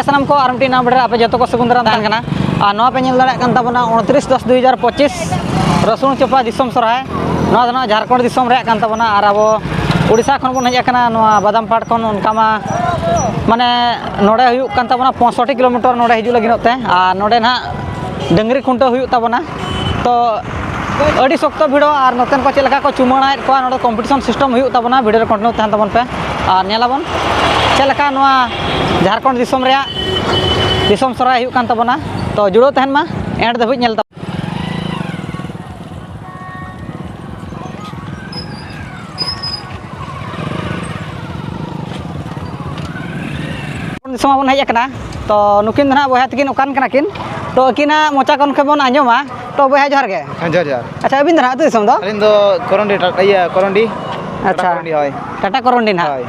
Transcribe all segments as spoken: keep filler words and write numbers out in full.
ᱥᱟᱱᱟᱢ ᱠᱚ ᱟᱨ ᱢᱤᱫᱴᱤᱡ ᱱᱟᱣᱟ video ᱨᱮ ᱟᱯᱮ ᱡᱚᱛᱚ ᱠᱚ ᱥᱟᱹᱜᱩᱱ ᱫᱟᱨᱟᱢ ᱛᱟᱦᱮᱱ ᱠᱟᱱᱟ᱾ ᱟᱨ ᱱᱚᱣᱟ ᱯᱮ ᱧᱮᱞ ᱫᱟᱲᱮᱭᱟᱜ ᱠᱟᱱ ᱛᱟᱵᱚᱱᱟ ᱩᱱᱛᱨᱤᱥ ᱫᱚᱥ ᱫᱩ ᱦᱟᱡᱟᱨ ᱯᱚᱸᱪᱤᱥ ᱨᱟᱹᱥᱩᱱ ᱪᱚᱯᱟ ᱫᱤᱥᱚᱢ ᱥᱚᱨᱦᱟᱭ᱾ ᱱᱚᱣᱟ ᱫᱚ ᱱᱟᱦᱟᱜ ᱡᱷᱟᱲᱠᱷᱚᱸᱰ ᱫᱤᱥᱚᱢ ᱨᱮᱭᱟᱜ ᱠᱟᱱ ᱛᱟᱵᱚᱱᱟ᱾ ᱟᱨ ᱟᱵᱚ ᱩᱲᱤᱥᱥᱟ ᱠᱷᱚᱱ ᱵᱚᱱ ᱦᱮᱡ ᱟᱠᱟᱱᱟ ᱱᱚᱣᱟ ᱵᱟᱫᱟᱢ ᱯᱟᱦᱟᱲ ᱠᱷᱚᱱ᱾ ᱚᱱᱠᱟ ᱢᱟ ᱢᱟᱱᱮ ᱱᱚᱰᱮ ᱦᱩᱭᱩᱜ ᱠᱟᱱ ᱛᱟᱵᱚᱱᱟ ᱯᱚᱸᱭᱥᱚᱴᱴᱤ ᱠᱤᱞᱳᱢᱤᱴᱟᱨ ᱱᱚᱰᱮ ᱦᱤᱡᱩᱜ ᱞᱟᱹᱜᱤᱫ ᱛᱮ᱾ ᱟᱨ ᱱᱚᱰᱮ ᱱᱟᱦᱟᱜ ᱰᱟᱹᱝᱨᱤ ᱠᱷᱩᱱᱴᱟᱹᱣ ᱦᱩᱭᱩᱜ ᱛᱟᱵᱚᱱᱟ᱾ ᱛᱚ ᱟᱹᱰᱤ ᱥᱚᱠᱛᱚ ᱵᱷᱤᱲᱚᱜᱼᱟ᱾ ᱟᱨ ᱱᱚᱛᱮᱱ ᱠᱚ ᱪᱮᱫ ᱞᱮᱠᱟ ᱠᱚ ᱪᱩᱢᱟᱹᱲᱟᱭᱮᱫ ᱠᱚᱣᱟ, ᱱᱚᱰᱮ competition system ᱦᱩᱭᱩᱜ ᱛᱟᱵᱚᱱᱟ᱾ video ᱨᱮ continue ᱛᱟᱦᱮᱱ ᱛᱟᱵᱚᱱ ᱯᱮ ᱟᱨ ᱧᱮᱞᱟᱵᱚᱱ ᱪᱮᱫ ᱞᱮᱠᱟ ᱱᱚᱣᱟ ᱡᱷᱟᱲᱠᱷᱚᱸᱰ ᱫᱤᱥᱚᱢ ᱨᱮᱭᱟᱜ ᱫᱤᱥᱚᱢ ᱥᱚᱨᱦᱟᱭ ᱦᱩᱭᱩᱜ ᱠᱟᱱ ᱛᱟᱵᱚᱱᱟ᱾ ᱛᱚ ᱡᱩᱲᱟᱹᱣ ᱛᱟᱦᱮᱱ ᱢᱟ, end ᱫᱷᱟᱹᱵᱤᱡ ᱧᱮᱞ ᱛᱟᱵᱚᱱ᱾ ᱫᱤᱥᱚᱢ ᱢᱟᱵᱚᱱ ᱦᱮᱡ ᱟᱠᱟᱱᱟ᱾ ᱛᱚ ᱱᱩᱠᱤᱱ ᱫᱚ ᱱᱟᱦᱟᱜ ᱵᱚᱭᱦᱟ ᱛᱟᱹᱠᱤᱱ ᱚᱠᱟᱱ ᱠᱟᱱᱟ ᱠᱤᱱ? ᱛᱚ ᱟᱹᱠᱤᱱᱟᱜ ᱢᱚᱪᱟ ᱠᱷᱚᱱ ᱠᱷᱚᱱ ᱵᱚᱱ ᱟᱸᱡᱚᱢᱟ᱾ ᱛᱚ ᱵᱚᱭᱦᱟ ᱡᱚᱦᱟᱨ ᱜᱮ᱾ ᱦᱮᱸ, ᱡᱚᱦᱟᱨ, ᱡᱚᱦᱟᱨ᱾ ᱟᱪᱪᱷᱟ, ᱟᱹᱵᱤᱱ ᱫᱚ ᱱᱟᱦᱟᱜ ᱟᱹᱛᱩ ᱫᱤᱥᱚᱢ ᱫᱚ? ᱟᱹᱞᱤᱧ ᱫᱚ ᱠᱚᱨᱚᱱᱰᱤ, ᱴᱟ-, ᱤᱭᱟᱹ, ᱠᱚᱨᱚᱱᱰᱤ᱾ ᱟᱪᱪᱷᱟ᱾ ᱴᱟᱴᱟ ᱠᱚᱨᱚᱱᱰᱤ, ᱦᱳᱭ᱾ ᱴᱟᱴᱟ ᱠᱚᱨᱚᱱᱰᱤ ᱱᱟᱦᱟᱜ᱾ ᱦᱳᱭ᱾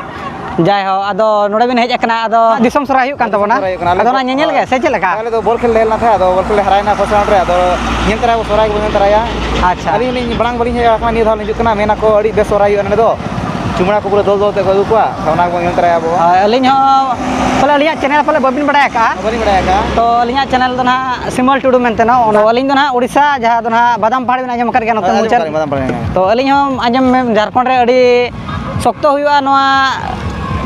ᱡᱟᱭᱦᱳᱠ, ᱟᱫᱚ ᱱᱚᱰᱮ ᱵᱤᱱ ᱦᱮᱡ ᱟᱠᱟᱱᱟ, ᱟᱫᱚ ᱫᱤᱥᱚᱢ ᱥᱚᱨᱦᱟᱭ ᱦᱩᱭᱩᱜ ᱠᱟᱱ ᱛᱟᱵᱚᱱᱟ᱾ ᱫᱤᱥᱚᱢ ᱥᱚᱨᱦᱟᱭ ᱦᱩᱭᱩᱜ ᱠᱟᱱᱟ᱾ ᱟᱞᱮ ᱟᱫᱚ ᱫᱚ, ᱚᱱᱟ ᱧᱮᱧᱮᱞ ᱦᱳᱭ᱾ ᱜᱮ ᱥᱮ ᱪᱮᱫ ᱞᱮᱠᱟ? ᱟᱞᱮ ᱫᱚ ᱵᱚᱞ ᱠᱷᱮᱞ ᱞᱮ ᱦᱮᱡ ᱞᱮᱱᱟ ᱛᱟᱦᱮᱸᱫ, ᱟᱫᱚ ᱵᱚᱞ ᱠᱷᱮᱞ ᱞᱮ ᱦᱟᱨᱟᱭᱮᱱᱟ first round ᱨᱮ, ᱟᱫᱚ ᱧᱮᱞ ᱛᱚᱨᱟᱭᱟ ᱵᱚ ᱥᱚᱨᱦᱟᱭ ᱜᱮᱵᱚᱱ ᱧᱮᱞ ᱛᱚᱨᱟᱭᱟ᱾ ᱟᱪᱪᱷᱟ᱾ ᱟᱹᱞᱤᱧ ᱦᱚᱸᱞᱤᱧ ᱢᱟᱲᱟᱝ ᱵᱟᱹᱞᱤᱧ ᱦᱮᱡ ᱟᱠᱟᱱᱟ, ᱱᱤᱭᱟᱹ ᱫᱷᱟᱣ ᱞᱤᱧ ᱦᱤᱡᱩᱜ ᱠᱟᱱᱟ, ᱢᱮᱱᱟ ᱠᱚ ᱟᱹᱰᱤ ᱵᱮᱥ ᱥᱚᱨᱦᱟᱭ ᱦᱩᱭᱩᱜᱼᱟ ᱱᱚᱰᱮ ᱫᱚ᱾ ᱪᱩᱢᱟᱹᱲᱟ ᱠᱚ ᱯᱩᱨᱟᱹ ᱫᱚᱞ ᱫᱚᱞ ᱛᱮ ᱠᱚ ᱟᱹᱜᱩ ᱠᱚᱣᱟ, ᱛᱚ ᱚᱱᱟ ᱜᱮᱵᱚᱱ ᱧᱮᱞ ᱛᱚᱨᱟᱭᱟ ᱟᱵᱚ᱾ ᱦᱳᱭ, ᱟᱹᱞᱤᱧ ᱦᱚᱸ ᱯᱟᱞᱮ ᱟᱹᱞᱤᱧᱟᱜ channel ᱯᱟᱞᱮ ᱵᱟᱹᱵᱤᱱ ᱵᱟᱲᱟᱭ ᱟᱠᱟᱫᱼᱟ᱾ ᱵᱟᱹᱞᱤᱧ ᱵᱟᱲᱟᱭ ᱟᱠᱟᱫᱼᱟ᱾ ᱛᱚ ᱟᱹᱞᱤᱧᱟᱜ channel ᱫᱚ ᱱᱟᱦᱟᱜ ᱥᱤᱢᱚᱞ ᱴᱩᱰᱩ ᱢᱮᱱᱛᱮ ᱱᱚᱜᱼᱚ ᱱᱚᱣᱟ᱾ ᱟᱹᱞᱤᱧ ᱫᱚ ᱱᱟᱦᱟᱜ ᱩᱲᱤᱥᱥᱟ, ᱡᱟᱦᱟᱸ ᱫᱚ ᱱᱟᱦᱟᱜ ᱵᱟᱫᱟᱢ ᱯᱟᱦᱟᱲ ᱵᱮᱱ ᱟᱸᱡᱚᱢ ᱟᱠᱟᱫ ᱜᱮᱭᱟ, ᱱᱚᱛᱮ ᱦᱳᱭ, ᱟᱸᱡᱚᱢ ᱢᱩᱪᱟᱹᱫ᱾ ᱟᱠᱟᱫ ᱞᱤᱧ, ᱵᱟᱫᱟᱢ ᱯᱟᱦᱟᱲ ᱦᱮᱸ᱾ ᱛᱚ ᱟᱹᱞᱤᱧ ᱦᱚᱸ ᱟᱸᱡᱚᱢ ᱢᱮ, ᱡᱷᱟᱲᱠᱷᱚᱸᱰ ᱨᱮ ᱟᱹᱰᱤ ᱥᱚᱠᱛᱚ ᱦᱩᱭᱩᱜᱼᱟ ᱱᱚᱣᱟ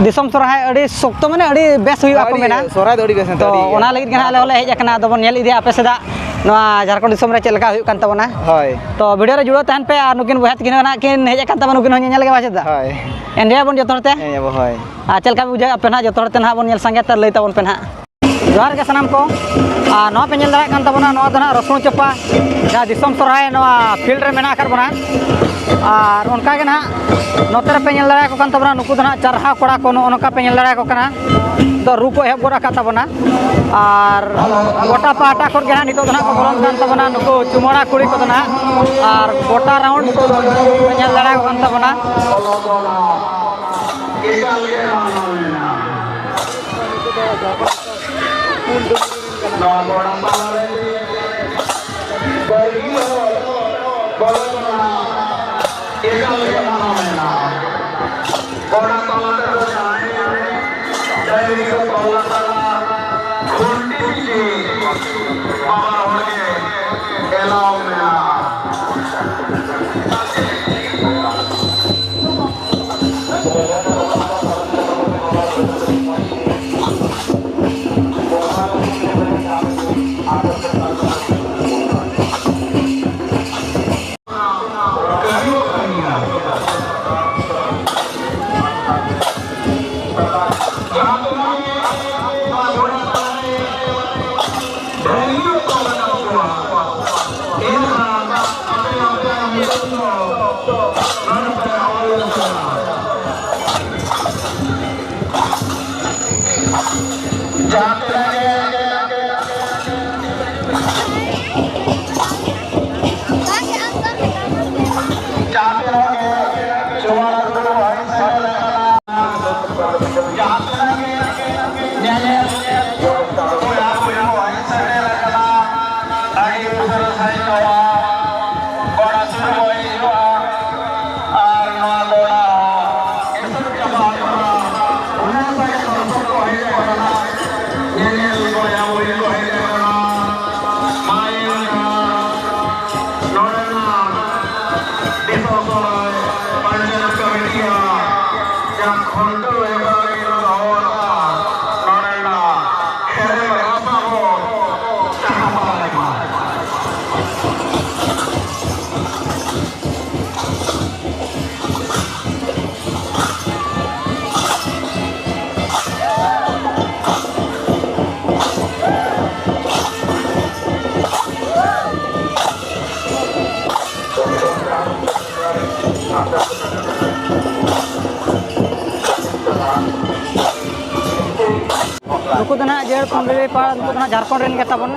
ᱫᱤᱥᱚᱢ ᱥᱚᱨᱦᱟᱭ, ᱟᱹᱰᱤ ᱥᱚᱠᱛᱚ ᱢᱟᱱᱮ ᱟᱹᱰᱤ ᱵᱮᱥ ᱦᱩᱭᱩᱜᱼᱟ ᱠᱚ ᱟᱹᱰᱤ ᱢᱮᱱᱟ᱾ ᱥᱚᱨᱦᱟᱭ ᱫᱚ ᱟᱹᱰᱤ ᱵᱮᱥ ᱮᱱᱛᱮ ᱛᱚ ᱟᱹᱰᱤ ᱜᱮ᱾ ᱚᱱᱟ ᱞᱟᱹᱜᱤᱫ ᱜᱮ ᱱᱟᱦᱟᱜ ᱟᱞᱮ ᱦᱚᱸᱞᱮ ᱦᱮᱡ ᱟᱠᱟᱱᱟ, ᱟᱫᱚ ᱵᱚᱱ ᱧᱮᱞ ᱤᱫᱤᱭᱟ ᱟᱯᱮ ᱥᱮᱫᱟᱜ ᱱᱚᱣᱟ ᱡᱷᱟᱲᱠᱷᱚᱸᱰ ᱫᱤᱥᱚᱢ ᱨᱮ ᱪᱮᱫ ᱞᱮᱠᱟ ᱦᱩᱭᱩᱜ ᱠᱟᱱ ᱛᱟᱵᱚᱱᱟ᱾ ᱦᱳᱭ᱾ ᱛᱚ video ᱨᱮ ᱡᱩᱲᱟᱹᱣ ᱛᱟᱦᱮᱱ ᱯᱮ, ᱟᱨ ᱱᱩᱠᱤᱱ ᱵᱚᱭᱦᱟ ᱛᱟᱹᱠᱤᱱ ᱦᱚᱸ ᱱᱟᱦᱟᱜ ᱠᱤᱱ ᱦᱮᱡ ᱟᱠᱟᱱ ᱛᱟᱵᱚᱱᱟ, ᱱᱩᱠᱤᱱ ᱦᱚᱸ ᱧᱮᱧᱮᱞ ᱜᱮ ᱵᱟᱝ ᱪᱮᱫ ᱫᱚ? ᱦᱳᱭ᱾ Enjoy ᱟᱵᱚᱱ ᱡᱚᱛᱚ ᱦᱚᱲ ᱛᱮ᱾ ᱦᱮᱸ, ᱟᱵᱚ, ᱦᱳᱭ᱾ ᱟᱨ ᱪᱮᱫ ᱞᱮᱠᱟ ᱯᱮ ᱵᱩᱡᱷᱟᱹᱣᱮᱫᱼᱟ ᱟᱯᱮ ᱱᱟᱦᱟᱜ, ᱡᱚᱛᱚ ᱦᱚᱲ ᱛᱮ ᱱᱟᱦᱟᱜ ᱵᱚᱱ ᱧᱮᱞ ᱥᱟᱸᱜᱮ ᱛᱮ ᱞᱟᱹᱭ ᱛᱟᱵᱚᱱ ᱯᱮ ᱱᱟᱦᱟᱜ᱾ ᱡᱚᱦᱟᱨ ᱜᱮ ᱥᱟᱱᱟᱢ ᱠᱚ᱾ ᱟᱨ ᱱᱚᱣᱟ ᱯᱮ ᱧᱮᱞ ᱫᱟᱲᱮᱭᱟᱜ ᱠᱟᱱ ᱛᱟᱵᱚᱱᱟ, ᱱᱚᱣᱟ ᱫᱚ ᱱᱟᱦᱟᱜ ᱨᱟᱹᱥᱩᱱ ᱪᱚᱯᱟ, ᱡᱟᱦᱟᱸ ᱫᱤᱥᱚᱢ ᱥᱚᱨᱦᱟᱭ ᱱᱚᱣᱟ field ᱨᱮ ᱢᱮᱱᱟᱜ ᱟᱠᱟᱫ ᱵᱚᱱᱟ᱾ ᱟᱨ ᱚᱱᱠᱟ ᱜᱮ ᱱᱟᱦᱟᱜ ᱱᱚᱛᱮ ᱨᱮᱯᱮ ᱧᱮᱞ ᱫᱟᱲᱮᱭᱟᱠᱚ ᱠᱟᱱ ᱛᱟᱵᱚᱱᱟ, ᱱᱩᱠᱩ ᱫᱚ ᱱᱟᱦᱟᱜ ᱪᱟᱨᱦᱟᱣ ᱠᱚᱲᱟ ᱠᱚ, ᱱᱚᱜᱼᱚ ᱱᱚᱝᱠᱟ ᱯᱮ ᱧᱮᱞ ᱫᱟᱲᱮᱭᱟᱠᱚ ᱠᱟᱱᱟ᱾ ᱫᱚ ᱨᱩ ᱠᱚ ᱮᱦᱚᱵ ᱜᱚᱫ ᱟᱠᱟᱫ ᱛᱟᱵᱚᱱᱟ᱾ ᱟᱨ ᱜᱚᱴᱟ ᱯᱟᱦᱴᱟ ᱠᱷᱚᱱ ᱜᱮ ᱱᱟᱦᱟᱜ ᱱᱤᱛᱚᱜ ᱫᱚ ᱱᱟᱦᱟᱜ ᱠᱚ ᱵᱚᱞᱚᱱ ᱠᱟᱱ ᱛᱟᱵᱚᱱᱟ ᱱᱩᱠᱩ ᱪᱩᱢᱟᱹᱲᱟ ᱠᱩᱲᱤ ᱠᱚᱫᱚ ᱱᱟᱦᱟᱜ᱾ ᱟᱨ ᱜᱚᱴᱟ round ᱯᱮ ᱧᱮᱞ ᱫᱟᱲᱮᱭᱟᱠᱚ ᱠᱟᱱ ᱛᱟᱵᱚᱱᱟ᱾ ᱱᱚᱣᱟ ᱜᱚᱲᱟ ᱛᱟᱞᱟ ᱨᱮ ᱵᱟᱹᱲᱤᱡ ᱦᱚᱲ ᱵᱚᱞᱚ ᱠᱟᱱᱟ, ᱮᱠᱟᱞ ᱜᱮ ᱢᱟᱱᱟ ᱢᱮᱱᱟᱜᱼᱟ᱾ ᱜᱚᱲᱟ ᱛᱟᱞᱟ ᱨᱮᱫᱚ ᱡᱟᱦᱟᱸᱭ ᱰᱟᱹᱝᱨᱤ ᱠᱚ ᱛᱚᱞ ᱟᱠᱟᱫᱟ, ᱵᱟᱵᱟᱨ ᱦᱚᱲ ᱜᱮ ᱮᱞᱟᱣ ᱢᱮᱱᱟᱜᱼᱟ᱾ ᱡᱟᱦᱟᱸ ᱛᱤᱱᱟᱹᱜ ᱜᱮ, ᱡᱟᱦᱟᱸ ᱛᱤᱱᱟᱹᱜ ᱜᱮ ᱪᱩᱢᱟᱹᱲᱟ ᱨᱩ ᱦᱩᱭ ᱥᱮᱴᱮᱨ ᱟᱠᱟᱱᱟ, ᱡᱟᱦᱟᱸ ᱛᱤᱱᱟᱹᱜ ᱜᱮ ᱧᱮᱧᱮᱞ ᱯᱮᱲᱟ ᱠᱚ ᱦᱩᱭ ᱥᱮᱴᱮᱨ ᱟᱠᱟᱱᱟ, ᱟᱹᱰᱤ ᱩᱥᱟᱹᱨᱟ ᱥᱟᱺᱦᱤᱡ ᱱᱚᱣᱟ ᱜᱚᱰᱟ ᱥᱩᱨ ᱵᱚᱱ ᱦᱤᱡᱩᱜᱼᱟ᱾ ᱟᱨ ᱱᱚᱣᱟ ᱜᱚᱰᱟ ᱦᱚᱸ ᱮᱥᱮᱫ ᱪᱟᱵᱟ ᱦᱩᱭᱩᱜᱼᱟ᱾ ᱩᱱᱟᱹᱜ ᱥᱟᱸᱜᱮ ᱫᱚᱨᱥᱚᱠ ᱠᱚ ᱦᱮᱡ ᱟᱠᱟᱱᱟ, ᱧᱮᱧᱮᱞ ᱵᱚᱭᱦᱟ ᱵᱩᱦᱤᱱ ᱠᱚ ᱦᱮᱡ ᱟᱠᱟᱱᱟ᱾ ᱢᱟ ᱮᱱᱠᱷᱟᱱ ᱱᱚᱰᱮᱱᱟᱜ ᱫᱤᱥᱚᱢ ᱥᱚᱨᱦᱟᱭ ᱯᱚᱧᱪᱟᱭᱮᱛ ᱠᱚᱢᱤᱴᱤᱭᱟᱜ ᱡᱟᱦᱟᱸ ᱠᱷᱩᱱᱴᱟᱹᱣ ᱦᱮᱯᱨᱟᱣ ᱞᱟᱹᱜᱤᱫ ᱠᱚ ᱫᱚᱦᱚ ᱟᱠᱟᱫᱼᱟ, ᱱᱚᱰᱮᱱᱟᱜ ᱠᱷᱮᱨᱮᱢ ᱨᱟᱥᱟ ᱵᱚ ᱪᱟᱠᱷᱟ ᱯᱟᱲᱟᱜ ᱢᱟ᱾ ᱱᱩᱠᱩ ᱫᱚ ᱱᱟᱦᱟᱜ ᱡᱮ ᱠᱚᱢ ᱵᱮᱯᱟᱨ, ᱱᱩᱠᱩ ᱫᱚ ᱱᱟᱦᱟᱜ ᱡᱷᱟᱲᱠᱷᱚᱸᱰ ᱨᱮᱱ ᱜᱮ ᱛᱟᱵᱚᱱ᱾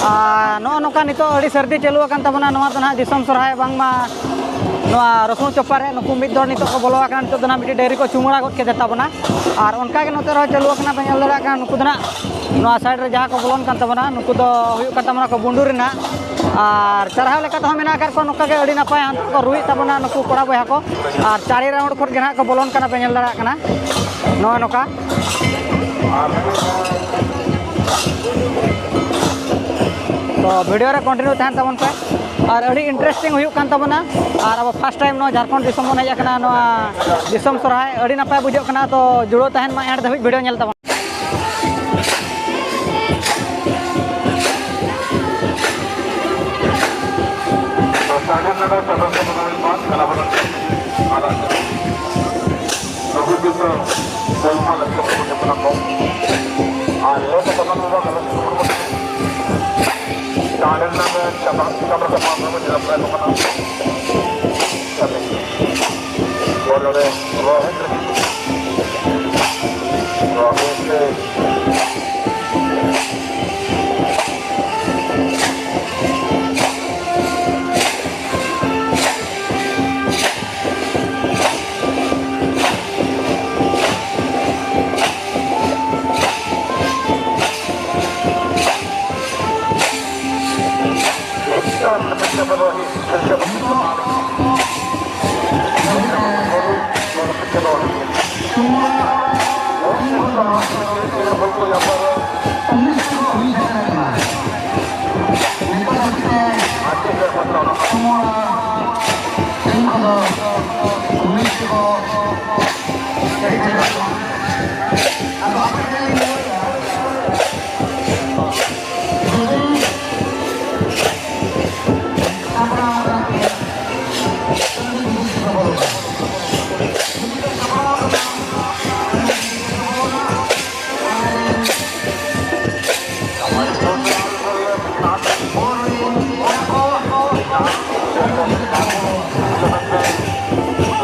ᱟᱨ ᱱᱚᱜᱼᱚ ᱱᱚᱝᱠᱟ ᱱᱤᱛᱚᱜ ᱟᱹᱰᱤ ᱥᱟᱹᱨᱫᱤ ᱪᱟᱹᱞᱩ ᱟᱠᱟᱱ ᱛᱟᱵᱚᱱᱟ ᱱᱚᱣᱟ ᱫᱚ ᱱᱟᱦᱟᱜ ᱫᱤᱥᱚᱢ ᱥᱚᱨᱦᱟᱭ, ᱵᱟᱝᱢᱟ ᱱᱚᱣᱟ ᱨᱚᱥᱩᱱ ᱪᱚᱯᱟ ᱨᱮ ᱱᱩᱠᱩ ᱢᱤᱫ ᱫᱚᱞ ᱱᱤᱛᱚᱜ ᱠᱚ ᱵᱚᱞᱚ ᱟᱠᱟᱱᱟ᱾ ᱱᱤᱛᱚᱜ ᱫᱚ ᱱᱟᱦᱟᱜ ᱢᱤᱫᱴᱤᱡ ᱰᱟᱹᱝᱨᱤ ᱠᱚ ᱪᱩᱢᱟᱹᱲᱟ ᱜᱚᱫ ᱠᱮᱫᱮ ᱛᱟᱵᱚᱱᱟ᱾ ᱟᱨ ᱚᱱᱠᱟ ᱜᱮ ᱱᱚᱛᱮ ᱨᱮᱦᱚᱸ ᱪᱟᱹᱞᱩ ᱟᱠᱟᱱᱟ, ᱵᱮᱱ ᱧᱮᱞ ᱫᱟᱲᱮᱭᱟᱜ ᱠᱟᱱᱟ᱾ ᱱᱩᱠᱩ ᱫᱚ ᱱᱟᱦᱟᱜ ᱱᱚᱣᱟ ᱥᱟᱭᱤᱰ ᱨᱮ ᱡᱟᱦᱟᱸ ᱠᱚ ᱵᱚᱞᱚᱱ ᱠᱟᱱ ᱛᱟᱵᱚᱱᱟ, ᱱᱩᱠᱩ ᱫᱚ ᱦᱩᱭᱩᱜ ᱠᱟᱱ ᱛᱟᱵᱚᱱᱟ ᱠᱚ ᱵᱩᱱᱰᱩ ᱨᱮᱱᱟᱜ᱾ ᱟᱨ ᱪᱟᱨᱦᱟᱣ ᱞᱮᱠᱟ ᱛᱮᱦᱚᱸ ᱢᱮᱱᱟᱜ ᱟᱠᱟᱫ ᱠᱚᱣᱟ ᱱᱚᱝᱠᱟ ᱜᱮ ᱟᱹᱰᱤ ᱱᱟᱯᱟᱭ, ᱦᱟᱱᱛᱮ ᱠᱚ ᱨᱩᱭᱮᱫ ᱛᱟᱵᱚᱱᱟ ᱱᱩᱠᱩ ᱠᱚᱲᱟ ᱵᱚᱭᱦᱟ ᱠᱚ᱾ ᱟᱨ ᱪᱟᱹᱨᱤ ᱨᱟᱣᱩᱱᱰ ᱠᱷᱚᱱ ᱜᱮ ᱱᱟᱦᱟᱜ ᱠᱚ ᱵᱚᱞᱚᱱ ᱠᱟᱱᱟ, ᱯᱮ ᱧᱮᱞ ᱫᱟᱲᱮᱭᱟᱜ ᱠᱟᱱᱟ ᱱᱚᱜᱼᱚ ᱱᱚᱝᱠᱟ᱾ ᱛᱚ ᱵᱷᱤᱰᱤᱭᱳ ᱨᱮ ᱠᱚᱱᱴᱤᱱᱤᱭᱩ ᱛᱟᱦᱮᱱ ᱛᱟᱵᱚᱱ ᱯᱮ᱾ ᱟᱨ ᱟᱹᱰᱤ ᱤᱱᱴᱟᱨᱮᱥᱴᱤᱝ ᱦᱩᱭᱩᱜ ᱠᱟᱱ ᱛᱟᱵᱚᱱᱟ᱾ ᱟᱨ ᱟᱵᱚ ᱯᱷᱟᱥᱴ ᱴᱟᱭᱤᱢ ᱱᱚᱣᱟ ᱡᱷᱟᱲᱠᱷᱚᱸᱰ ᱫᱤᱥᱚᱢ ᱵᱚᱱ ᱦᱮᱡ ᱟᱠᱟᱱᱟ, ᱱᱚᱣᱟ ᱫᱤᱥᱚᱢ ᱥᱚᱨᱦᱟᱭ ᱟᱹᱰᱤ ᱱᱟᱯᱟᱭ ᱵᱩᱡᱷᱟᱹᱜ ᱠᱟᱱᱟ᱾ ᱛᱚ ᱡᱩᱲᱟᱹᱣ ᱛᱟᱦᱮᱱ ᱢᱟ ᱮᱱᱰ ᱫᱷᱟᱹᱵᱤᱡ ᱵᱷᱤᱰᱤᱭᱳ ᱧᱮᱞ ᱛᱟᱵᱚᱱ᱾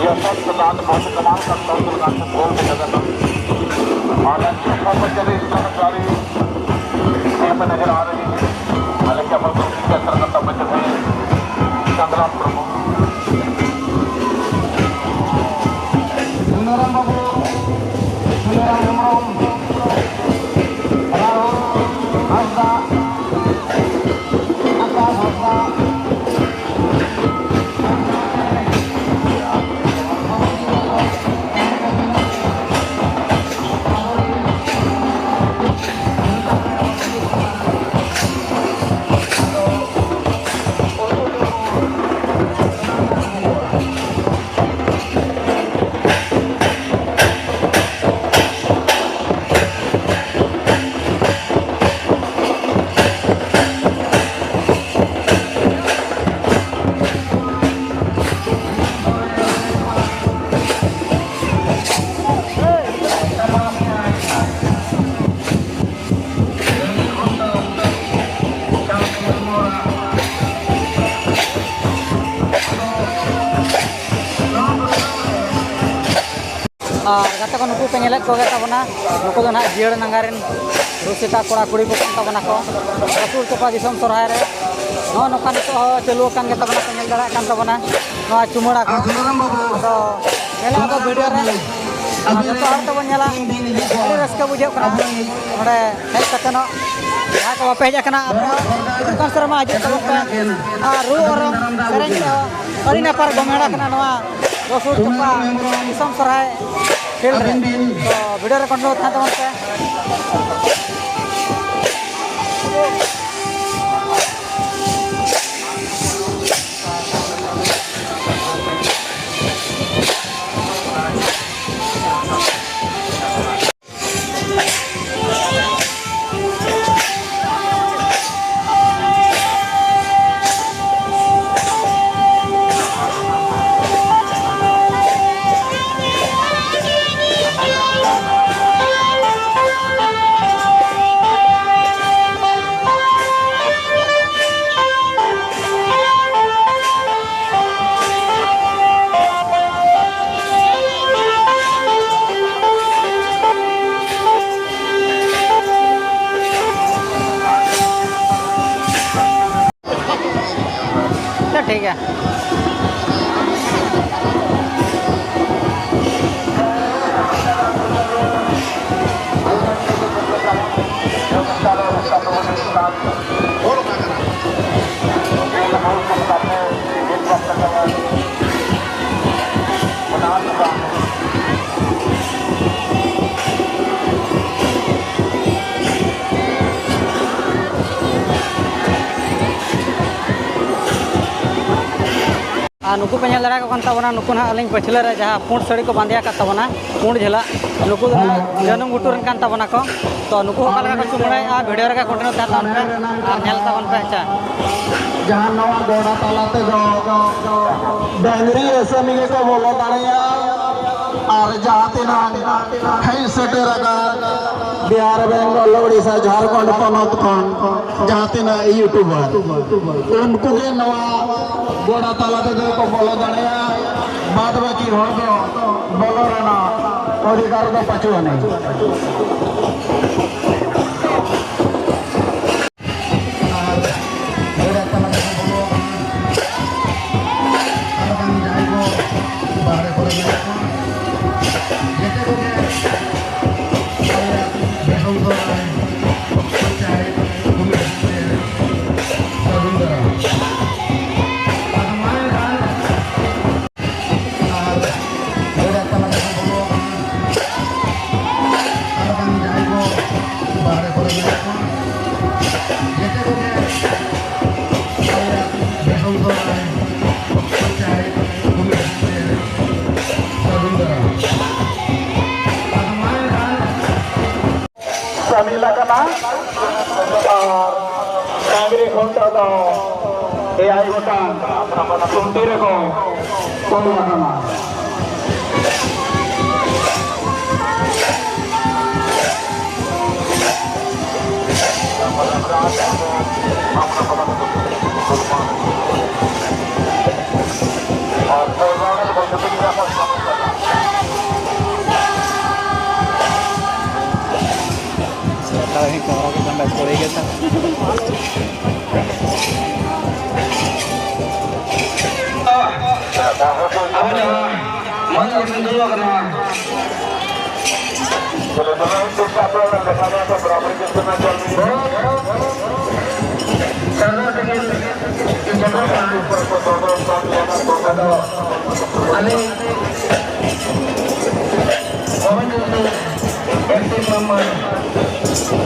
यह सब प्रदान बहुत कमाल का तंत्र का गोल में लगा था। और अच्छे कर्मचारी, कर्मचारी यहाँ पे नजर आ रहे हैं। हालांकि हमारे ग्रुप के अंतर्गत अब बचे हुए संग्राम प्रमुख सुंदरम बाबू, सुंदरम हेम्ब्रम, राहुल हांसदा, आकाश हांसदा, ᱛᱟᱠᱚ ᱱᱩᱠᱩ ᱯᱮ ᱧᱮᱞᱮᱫ ᱠᱚᱜᱮ ᱛᱟᱵᱚᱱᱟ, ᱱᱩᱠᱩ ᱫᱚ ᱱᱟᱦᱟᱜ ᱡᱤᱭᱟᱹᱲ ᱱᱟᱝᱜᱟ ᱨᱮᱱ ᱨᱩᱥᱤᱠᱟ ᱠᱚᱲᱟ ᱠᱩᱲᱤ ᱠᱚ ᱠᱟᱱ ᱛᱟᱵᱚᱱᱟ ᱠᱚ᱾ ᱨᱟᱹᱥᱩᱲ ᱛᱚᱯᱟ ᱫᱤᱥᱚᱢ ᱥᱚᱨᱦᱟᱭ ᱨᱮ ᱱᱚᱜᱼᱚ ᱱᱚᱝᱠᱟ ᱱᱤᱛᱚᱜ ᱦᱚᱸ ᱪᱟᱹᱞᱩ ᱟᱠᱟᱱ ᱜᱮ ᱛᱟᱵᱚᱱᱟ, ᱯᱮ ᱧᱮᱞ ᱫᱟᱲᱮᱭᱟᱜ ᱠᱟᱱ ᱛᱟᱵᱚᱱᱟ ᱱᱚᱣᱟ ᱪᱩᱢᱟᱹᱲᱟ ᱠᱚ᱾ ᱟᱫᱚ ᱧᱮᱞᱟ ᱟᱵᱚ ᱵᱷᱤᱰᱤᱭᱳ ᱨᱮ, ᱟᱨ ᱡᱚᱛᱚ ᱦᱚᱲ ᱛᱮᱵᱚᱱ ᱧᱮᱞᱟ, ᱟᱹᱰᱤ ᱨᱟᱹᱥᱠᱟᱹ ᱵᱩᱡᱷᱟᱹᱜ ᱠᱟᱱᱟ ᱱᱚᱰᱮ ᱦᱮᱡ ᱠᱟᱛᱮ ᱱᱚᱜ ᱡᱟᱦᱟᱸ ᱠᱚ ᱵᱟᱯᱮ ᱦᱮᱡ ᱟᱠᱟᱱᱟ, ᱟᱯᱮ ᱦᱚᱸ ᱦᱤᱡᱩᱜ ᱠᱟᱱ ᱥᱮᱨᱢᱟ ᱦᱤᱡᱩᱜ ᱛᱟᱵᱚᱱ ᱯᱮ᱾ ᱟᱨ ᱨᱩ ᱚᱨᱚᱝ ᱥᱮᱨᱮᱧ ᱛᱮᱦᱚᱸ ᱟᱹᱰᱤ ᱱᱟᱯᱟᱭ ᱜᱚᱢᱮᱲᱟ ᱠᱟᱱᱟ ᱱᱚᱣᱟ ᱨᱟᱹᱥᱩᱲ ᱛᱚᱯᱟ ᱫᱤᱥᱚᱢ ᱥᱚᱨᱦᱟᱭ ᱯᱷᱤᱞᱰ ᱨᱮ᱾ ᱛᱚ, ᱵᱷᱤᱰᱤᱭᱳ ᱨᱮ ᱠᱚᱱᱴᱤᱱᱤᱭᱩ ᱛᱟᱦᱮᱱ ᱛᱟᱵᱚᱱ ᱯᱮ᱾ ᱟᱪᱪᱷᱟ, ᱴᱷᱤᱠ ᱜᱮᱭᱟ᱾ ᱟᱨ ᱱᱩᱠᱩ ᱯᱮ ᱧᱮᱞ ᱫᱟᱲᱮᱭᱟᱠᱚ ᱠᱟᱱ ᱛᱟᱵᱚᱱᱟ, ᱱᱩᱠᱩ ᱱᱟᱦᱟᱜ ᱟᱹᱞᱤᱧ ᱯᱟᱹᱪᱷᱞᱟᱹ ᱨᱮ ᱡᱟᱦᱟᱸ ᱯᱩᱸᱰ ᱥᱟᱹᱲᱤ ᱠᱚ ᱵᱟᱸᱫᱮ ᱟᱠᱟᱫ ᱛᱟᱵᱚᱱᱟ, ᱯᱩᱸᱰ ᱡᱷᱟᱹᱞᱟᱜ, ᱱᱩᱠᱩ ᱫᱚ ᱱᱟᱦᱟᱜ ᱡᱟᱹᱱᱩᱢ ᱜᱷᱩᱴᱩ ᱨᱮᱱ ᱠᱟᱱ ᱛᱟᱵᱚᱱᱟ ᱠᱚ᱾ ᱛᱚ ᱱᱩᱠᱩ ᱦᱚᱸ ᱚᱠᱟ ᱞᱮᱠᱟ ᱠᱚ ᱪᱩᱢᱟᱹᱲᱟᱭᱮᱫᱼᱟ, ᱵᱷᱤᱰᱤᱭᱳ ᱨᱮᱜᱮ ᱠᱚᱱᱴᱤᱱᱤᱭᱩ ᱛᱟᱦᱮᱸ ᱛᱟᱵᱚᱱ ᱯᱮ ᱟᱨ ᱧᱮᱞ ᱛᱟᱵᱚᱱ ᱯᱮ᱾ ᱟᱪᱪᱷᱟ, ᱡᱟᱦᱟᱸ ᱱᱚᱣᱟ ᱜᱚᱰᱟ ᱛᱟᱞᱟ ᱛᱮᱫᱚ ᱰᱟᱹᱝᱨᱤ ᱟᱹᱥᱟᱹᱢᱤ ᱜᱮᱠᱚ ᱵᱚᱞᱚ ᱫᱟᱲᱮᱭᱟᱜᱼᱟ, ᱟᱨ ᱡᱟᱦᱟᱸ ᱛᱤᱱᱟᱹᱜ ᱦᱮᱡ ᱥᱮᱴᱮᱨ ᱟᱠᱟᱱ ᱵᱤᱦᱟᱨ, ᱵᱮᱝᱜᱚᱞ, ᱳᱰᱤᱥᱟ, ᱡᱷᱟᱲᱠᱷᱚᱸᱰ ᱯᱚᱱᱚᱛ ᱠᱷᱚᱱ ᱡᱟᱦᱟᱸ ᱛᱤᱱᱟᱹᱜ ᱤᱭᱩᱴᱩᱵᱟᱨ, ᱩᱱᱠᱩ ᱜᱮ ᱱᱚᱣᱟ ᱜᱚᱰᱟ ᱛᱟᱞᱟ ᱛᱮᱫᱚ ᱠᱚ ᱵᱚᱞᱚ ᱫᱟᱲᱮᱭᱟᱜᱼᱟ᱾ ᱵᱟᱫ ᱵᱟᱹᱠᱤ ᱦᱚᱲ ᱫᱚ ᱵᱚᱞᱚ ᱨᱮᱱᱟᱜ ᱚᱫᱷᱤᱠᱟᱨ ᱫᱚ ᱯᱟᱹᱪᱩᱜ ᱟᱹᱱᱤᱡ᱾ ᱟᱨ ᱜᱚᱰ ᱛᱟᱞᱟ ᱛᱮᱵᱚᱱ ᱵᱚᱞᱚ ᱟᱠᱟᱱᱟ᱾ ᱟᱨ ᱵᱟᱝ ᱡᱟᱦᱟᱸᱭ ᱠᱚ ᱵᱟᱦᱨᱮ ᱠᱚᱨᱮ ᱢᱮᱱᱟᱜ ᱠᱚᱣᱟ, ᱡᱮᱛᱮ ᱠᱚᱜᱮ ᱟᱞᱮᱭᱟᱜ ᱵᱮᱥᱚᱱ ᱥᱚᱦᱨᱟᱭ ᱯᱚᱧᱪᱟᱭᱮᱛ ᱠᱚᱢᱤᱴᱤ ᱛᱮ ᱥᱟᱹᱜᱩᱱ ᱫᱟᱨᱟᱢ᱾ ᱟᱫᱚ ᱢᱟ ᱮᱱᱠᱷᱟᱱ ᱟᱨ ᱜᱚᱰ ᱛᱟᱞᱟ ᱛᱮᱵᱚᱱ ᱵᱚᱞᱚ ᱟᱠᱟᱱᱟ᱾ ᱟᱨ ᱵᱟᱝ ᱡᱟᱦᱟᱸᱭ ᱠᱚ ᱵᱟᱦᱨᱮ ᱠᱚᱨᱮ ᱢᱮᱱᱟᱜ ᱠᱚᱣᱟ, ᱡᱮᱛᱮ ᱠᱚᱜᱮ ᱟᱞᱮᱭᱟᱜ ᱵᱮᱥᱚᱱ ᱥᱚᱦᱨᱟᱭ ᱯᱚᱧᱪᱟᱭᱮᱛ ᱠᱚᱢᱤᱴᱤ ᱛᱮ ᱥᱟᱹᱜᱩᱱ ᱫᱟᱨᱟᱢ᱾ ᱟᱫᱚ ᱢᱟ ᱮᱱᱠᱷᱟᱱ ᱥᱟᱹᱢᱤᱞ ᱟᱠᱟᱱᱟ᱾ ᱟᱨ ᱰᱟᱝᱨᱤ ᱠᱷᱩᱱᱴᱟᱹᱣ ᱫᱚ ᱮᱭᱟᱭ ᱜᱚᱴᱟᱝ ᱠᱷᱩᱱᱴᱤ ᱨᱮᱠᱚ ᱛᱚᱞ ᱟᱠᱟᱱᱟ᱾ ᱟᱨ ᱠᱚᱲᱟ ᱠᱚ ᱠᱷᱟᱱ ᱫᱚ ᱠᱚᱲᱤ ᱜᱮ ᱥᱟᱵ᱾ ᱟᱵᱚ ᱡᱟᱦᱟᱸ ᱢᱟᱹᱱ ᱵᱚᱱ ᱫᱩᱲᱩᱵ ᱟᱠᱟᱱᱟ, ᱥᱟᱨᱱᱟ ᱛᱮᱜᱮ ᱡᱚᱛᱚ ᱠᱷᱚᱱ ᱟᱫᱚ ᱟᱹᱞᱤᱧ ᱜᱳᱵᱤᱱᱫᱚ ᱮᱢᱯᱤ ᱢᱮᱢᱵᱟᱨ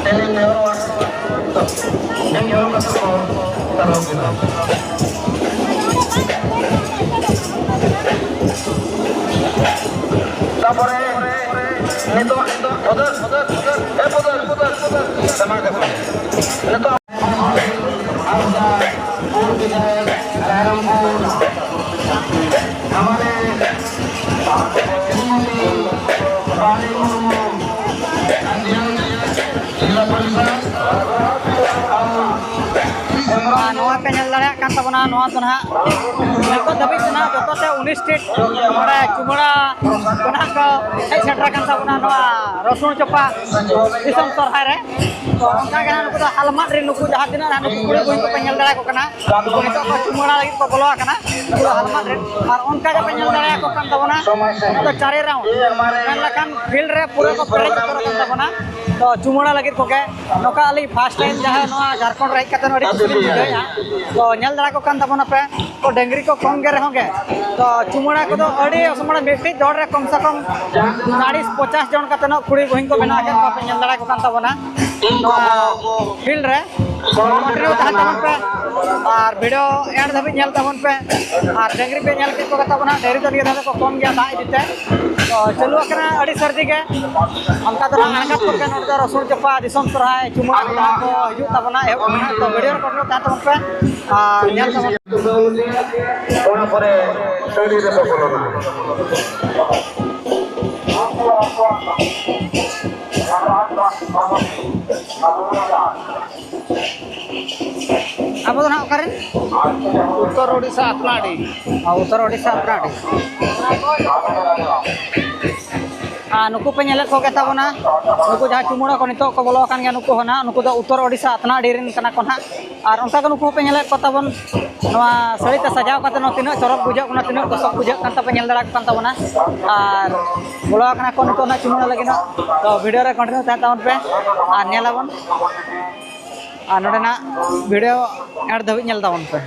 ᱛᱮᱞᱤᱧ ᱱᱮᱦᱚᱨᱚᱜᱼᱟ, ᱤᱧ ᱱᱮᱦᱚᱨ ᱠᱟᱛᱮ ᱠᱚ ᱛᱟᱨᱚ ᱠᱮᱫᱟ᱾ ᱛᱟᱯᱚᱨᱮ ᱱᱤᱛᱚᱜ ᱵᱚᱫᱚᱞ, ᱮ ᱵᱚᱫᱚᱞ, ᱥᱟᱢᱟᱝ ᱠᱟᱛᱮ ᱱᱤᱛᱚᱜ ᱦᱟᱸᱥᱫᱟ, ᱯᱩᱨ ᱵᱤᱫᱷᱟᱭᱚᱠ, ᱨᱟᱭᱨᱚᱝᱯᱩᱨ, ᱦᱟᱢᱟᱨᱮ ᱥᱨᱤᱢᱚᱛᱤ ᱵᱟᱦᱨᱤ ᱢᱩᱨᱢᱩ, ᱡᱤᱞᱟ ᱯᱚᱨᱤᱥᱚᱫ, ᱟᱨ ᱱᱚᱣᱟ ᱯᱮ ᱧᱮᱞ ᱫᱟᱲᱮᱭᱟᱜ ᱠᱟᱱ ᱛᱟᱵᱚᱱᱟ, ᱱᱚᱣᱟ ᱫᱚ ᱱᱟᱦᱟᱜ ᱱᱤᱛᱚᱜ ᱫᱷᱟᱹᱵᱤᱡ ᱛᱮ ᱱᱟᱦᱟᱜ ᱡᱚᱛᱚ ᱛᱮ ᱩᱱᱤᱥ ᱥᱴᱮᱴ ᱱᱚᱰᱮ ᱪᱩᱢᱟᱹᱲᱟ ᱠᱚ ᱱᱟᱦᱟᱜ ᱠᱚ ᱦᱮᱡ ᱥᱮᱴᱮᱨ ᱟᱠᱟᱱ ᱛᱟᱵᱚᱱᱟ, ᱱᱚᱣᱟ ᱨᱚᱥᱩᱱ ᱪᱚᱯᱟ ᱫᱤᱥᱚᱢ ᱥᱚᱨᱦᱟᱭ ᱨᱮ᱾ ᱛᱚ ᱚᱱᱠᱟ ᱜᱮ ᱱᱟᱦᱟᱜ ᱱᱩᱠᱩ ᱫᱚ ᱦᱟᱞᱢᱟᱴ ᱨᱮ ᱱᱩᱠᱩ ᱡᱟᱦᱟᱸ ᱛᱤᱱᱟᱹᱜ ᱱᱟᱦᱟᱜ ᱱᱩᱠᱩ ᱠᱩᱲᱤ ᱵᱩᱦᱤᱱ ᱠᱚᱯᱮ ᱧᱮᱞ ᱫᱟᱲᱮᱭᱟᱠᱚ ᱠᱟᱱᱟ, ᱱᱩᱠᱩ ᱱᱤᱛᱚᱜ ᱠᱚ ᱪᱩᱢᱟᱹᱲᱟ ᱞᱟᱹᱜᱤᱫ ᱠᱚ ᱵᱚᱞᱚ ᱟᱠᱟᱱᱟ, ᱱᱩᱠᱩ ᱫᱚ ᱦᱟᱞᱢᱟᱴ ᱨᱮ᱾ ᱟᱨ ᱚᱱᱠᱟ ᱜᱮᱯᱮ ᱧᱮᱞ ᱫᱟᱲᱮᱭᱟᱠᱚ ᱠᱟᱱ ᱛᱟᱵᱚᱱᱟ, ᱱᱚᱣᱟ ᱫᱚ ᱪᱟᱨᱮ ᱨᱟᱣᱩᱱᱰ, ᱢᱮᱱ ᱞᱮᱠᱷᱟᱱ ᱯᱷᱤᱞᱰ ᱨᱮ ᱯᱩᱨᱟᱹ ᱠᱚ ᱯᱮᱨᱮᱡ ᱩᱛᱟᱹᱨ ᱟᱠᱟᱱ ᱛᱟᱵᱚᱱᱟ᱾ ᱛᱚ ᱪᱩᱢᱟᱹᱲᱟ ᱞᱟᱹᱜᱤᱫ ᱠᱚᱜᱮ ᱱᱚᱝᱠᱟ ᱟᱹᱞᱤᱧ ᱯᱷᱟᱥᱴ ᱴᱟᱭᱤᱢ ᱡᱟᱦᱟᱸ ᱱᱚᱣᱟ ᱡᱷᱟᱲᱠᱷᱚᱸᱰ ᱨᱮ ᱦᱮᱡ ᱠᱟᱛᱮ ᱟᱹᱰᱤ ᱠᱩᱥᱤ ᱞᱤᱧ ᱵᱩᱡᱷᱟᱹᱣᱮᱫᱼᱟ᱾ ᱛᱚ ᱧᱮᱞ ᱫᱟᱲᱮ ᱠᱚ ᱠᱟᱱ ᱛᱟᱵᱚᱱᱟᱯᱮ, ᱛᱚ ᱰᱟᱹᱝᱨᱤ ᱠᱚ ᱠᱚᱢ ᱜᱮ ᱨᱮᱦᱚᱸ ᱜᱮ, ᱛᱚ ᱪᱩᱢᱟᱹᱲᱟ ᱠᱚᱫᱚ ᱟᱹᱰᱤ ᱚᱥᱚᱢᱟᱱ, ᱢᱤᱫᱴᱤᱡ ᱫᱚᱞ ᱨᱮ ᱠᱚᱢ ᱥᱮ ᱠᱚᱢ ᱪᱟᱞᱤᱥ ᱯᱚᱪᱟᱥ ᱡᱚᱱ ᱠᱟᱛᱮ ᱱᱚᱜ ᱠᱩᱲᱤ ᱵᱩᱦᱤᱱ ᱠᱚ ᱵᱮᱱᱟᱣ ᱟᱠᱟᱫ ᱠᱚᱣᱟ ᱯᱮ, ᱧᱮᱞ ᱫᱟᱲᱮ ᱠᱚ ᱠᱟᱱ ᱛᱟᱵᱚᱱᱟ ᱱᱚᱣᱟ ᱯᱷᱤᱞᱰ ᱨᱮ᱾ ᱠᱚᱱᱴᱤᱱᱤᱭᱩ ᱛᱟᱦᱮᱱ ᱛᱟᱵᱚᱱ ᱯᱮ ᱟᱨ ᱵᱷᱤᱰᱤᱭᱳ ᱮᱱᱰ ᱫᱷᱟᱹᱵᱤᱡ ᱧᱮᱞ ᱛᱟᱵᱚᱱ ᱯᱮ᱾ ᱟᱨ ᱰᱟᱹᱝᱨᱤ ᱯᱮ ᱧᱮᱞ ᱠᱮᱫ ᱠᱚ ᱠᱟᱛᱟ ᱵᱚᱱᱟ, ᱰᱟᱹᱝᱨᱤ ᱫᱚ ᱱᱤᱭᱟᱹ ᱫᱷᱟᱣ ᱫᱚᱠᱚ ᱠᱚᱢ ᱜᱮᱭᱟ ᱫᱟᱜ ᱤᱫᱤ ᱛᱮ᱾ ᱛᱚ ᱪᱟᱹᱞᱩ ᱟᱠᱟᱱᱟ ᱟᱹᱰᱤ ᱥᱟᱹᱨᱫᱤ ᱜᱮ᱾ ᱚᱱᱠᱟ ᱫᱚ ᱱᱟᱦᱟᱜ ᱟᱬᱜᱟᱛ ᱠᱚᱨᱮ ᱱᱚᱰᱮ ᱫᱚ ᱨᱚᱥᱩᱱ ᱪᱚᱯᱟ ᱫᱤᱥᱚᱢ ᱥᱚᱨᱦᱟᱭ ᱪᱩᱢᱟᱹᱲᱟ ᱠᱚ ᱦᱤᱡᱩᱜ ᱛᱟᱵᱚᱱᱟ, ᱮᱦᱚᱵ ᱠᱟᱱᱟ᱾ ᱛᱚ ᱵᱷᱤᱰᱤᱭᱳ ᱨᱮ ᱠᱚᱱᱴᱤᱱᱤᱭᱩ ᱛᱟᱦᱮᱱ ᱛᱟᱵᱚᱱ ᱯᱮ ᱟᱨ ᱧᱮᱞ ᱛᱟᱵᱚᱱ ᱯᱮ᱾ ᱚᱱᱟ ᱯᱚᱨᱮ ᱥᱟᱹᱲᱤ ᱨᱮᱠᱚ ᱵᱚᱞᱚᱱᱟ᱾ ᱟᱵᱚ ᱫᱚ ᱱᱟᱦᱟᱜ ᱚᱠᱟᱨᱮᱱ? ᱩᱛᱛᱚᱨ ᱳᱰᱤᱥᱟ ᱟᱛᱱᱟᱰᱤ᱾ ᱚ, ᱩᱛᱛᱚᱨ ᱳᱰᱤᱥᱟ ᱟᱛᱱᱟᱰᱤ᱾ ᱟᱨ ᱱᱩᱠᱩ ᱯᱮ ᱧᱮᱞᱮᱫ ᱠᱚᱜᱮ ᱛᱟᱵᱚᱱᱟ, ᱱᱩᱠᱩ ᱡᱟᱦᱟᱸ ᱪᱩᱢᱟᱹᱲᱟ ᱠᱚ ᱱᱤᱛᱚᱜ ᱠᱚ ᱵᱚᱞᱚ ᱟᱠᱟᱱ ᱜᱮᱭᱟ, ᱱᱩᱠᱩ ᱦᱚᱸ ᱱᱟᱦᱟᱜ, ᱱᱩᱠᱩ ᱫᱚ ᱩᱛᱛᱚᱨ ᱳᱰᱤᱥᱟ ᱟᱛᱱᱟᱰᱤ ᱨᱮᱱ ᱠᱟᱱᱟ ᱠᱚ ᱱᱟᱦᱟᱜ᱾ ᱟᱨ ᱚᱱᱠᱟ ᱜᱮ ᱱᱩᱠᱩ ᱦᱚᱸᱯᱮ ᱧᱮᱞᱮᱫ ᱠᱚ ᱛᱟᱵᱚᱱ, ᱱᱚᱣᱟ ᱥᱟᱹᱲᱤ ᱛᱮ ᱥᱟᱡᱟᱣ ᱠᱟᱛᱮ ᱱᱚᱣᱟ ᱛᱤᱱᱟᱹᱜ ᱪᱚᱨᱚᱠ ᱵᱩᱡᱷᱟᱹᱜ ᱠᱟᱱᱟ, ᱛᱤᱱᱟᱹᱜ ᱫᱚᱥᱚᱠ ᱵᱩᱡᱷᱟᱹᱜ ᱠᱟᱱ ᱛᱟᱯᱮ, ᱧᱮᱞ ᱫᱟᱲᱮᱭᱟᱜ ᱠᱟᱱ ᱛᱟᱵᱚᱱᱟ᱾ ᱟᱨ ᱵᱚᱞᱚ ᱟᱠᱟᱱᱟ ᱠᱚ ᱱᱤᱛᱚᱜ ᱱᱟᱦᱟᱜ ᱪᱩᱢᱟᱹᱲᱟ ᱞᱟᱹᱜᱤᱫ ᱱᱟᱦᱟᱜ᱾ ᱛᱚ ᱵᱷᱤᱰᱤᱭᱳ ᱨᱮ ᱠᱚᱱᱴᱤᱱᱤᱭᱩ ᱛᱟᱦᱮᱱ ᱛᱟᱵᱚᱱ ᱯᱮ ᱟᱨ ᱧᱮᱞᱟᱵᱚᱱ᱾ ᱟᱨ ᱱᱚᱰᱮᱱᱟᱜ ᱵᱷᱤᱰᱤᱭᱳ ᱮᱱᱰ ᱫᱷᱟᱹᱵᱤᱡ ᱧᱮᱞ ᱛᱟᱵᱚᱱ ᱯᱮ᱾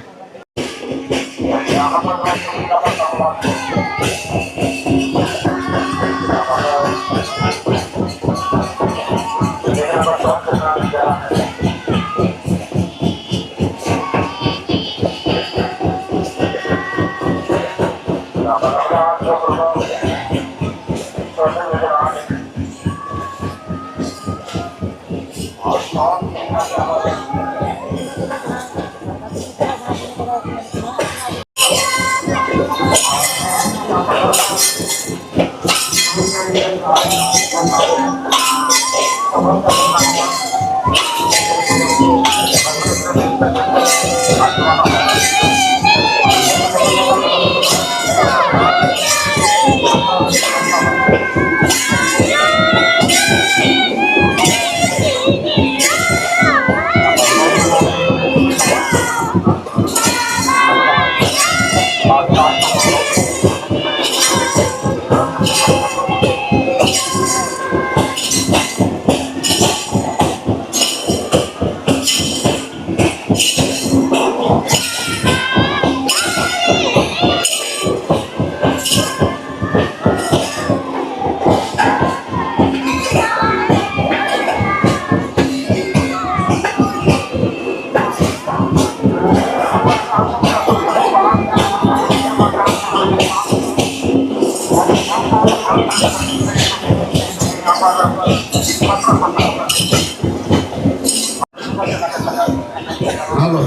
ᱦᱮᱞᱳ,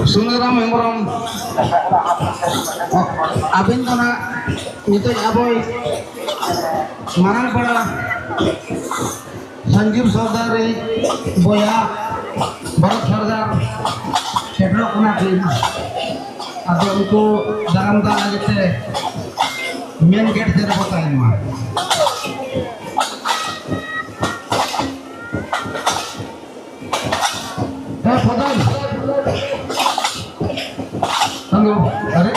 ᱥᱩᱱᱟᱹᱨᱟᱢ ᱦᱮᱢᱵᱨᱚᱢ, ᱟᱵᱮᱱ ᱫᱚ ᱱᱟᱜ ᱱᱤᱛᱚᱜ ᱟᱵᱚᱭ ᱢᱟᱨᱟᱝ ᱯᱮᱲᱟ ᱥᱟᱱᱡᱤᱵ ᱥᱚᱨᱫᱟᱨ ᱨᱮᱱ ᱵᱚᱭᱦᱟ ᱵᱷᱚᱨᱚᱛ ᱥᱚᱨᱫᱟᱨ ᱥᱮᱴᱮᱨᱚᱜ ᱠᱟᱱᱟ ᱠᱤᱱ᱾ ᱟᱫᱚ ᱩᱱᱠᱩ ᱫᱟᱨᱟᱢ ᱫᱟᱜ ᱞᱟᱹᱜᱤᱫ ᱛᱮ ᱢᱮᱱ ᱜᱮᱴ ᱥᱮᱫ ᱨᱮᱵᱚ ᱛᱟᱦᱮᱱ ᱢᱟ᱾ ᱦᱮᱸ, ᱯᱷᱟᱫᱟᱨ᱾ ᱦᱮᱞᱳ, ᱟᱨᱮ᱾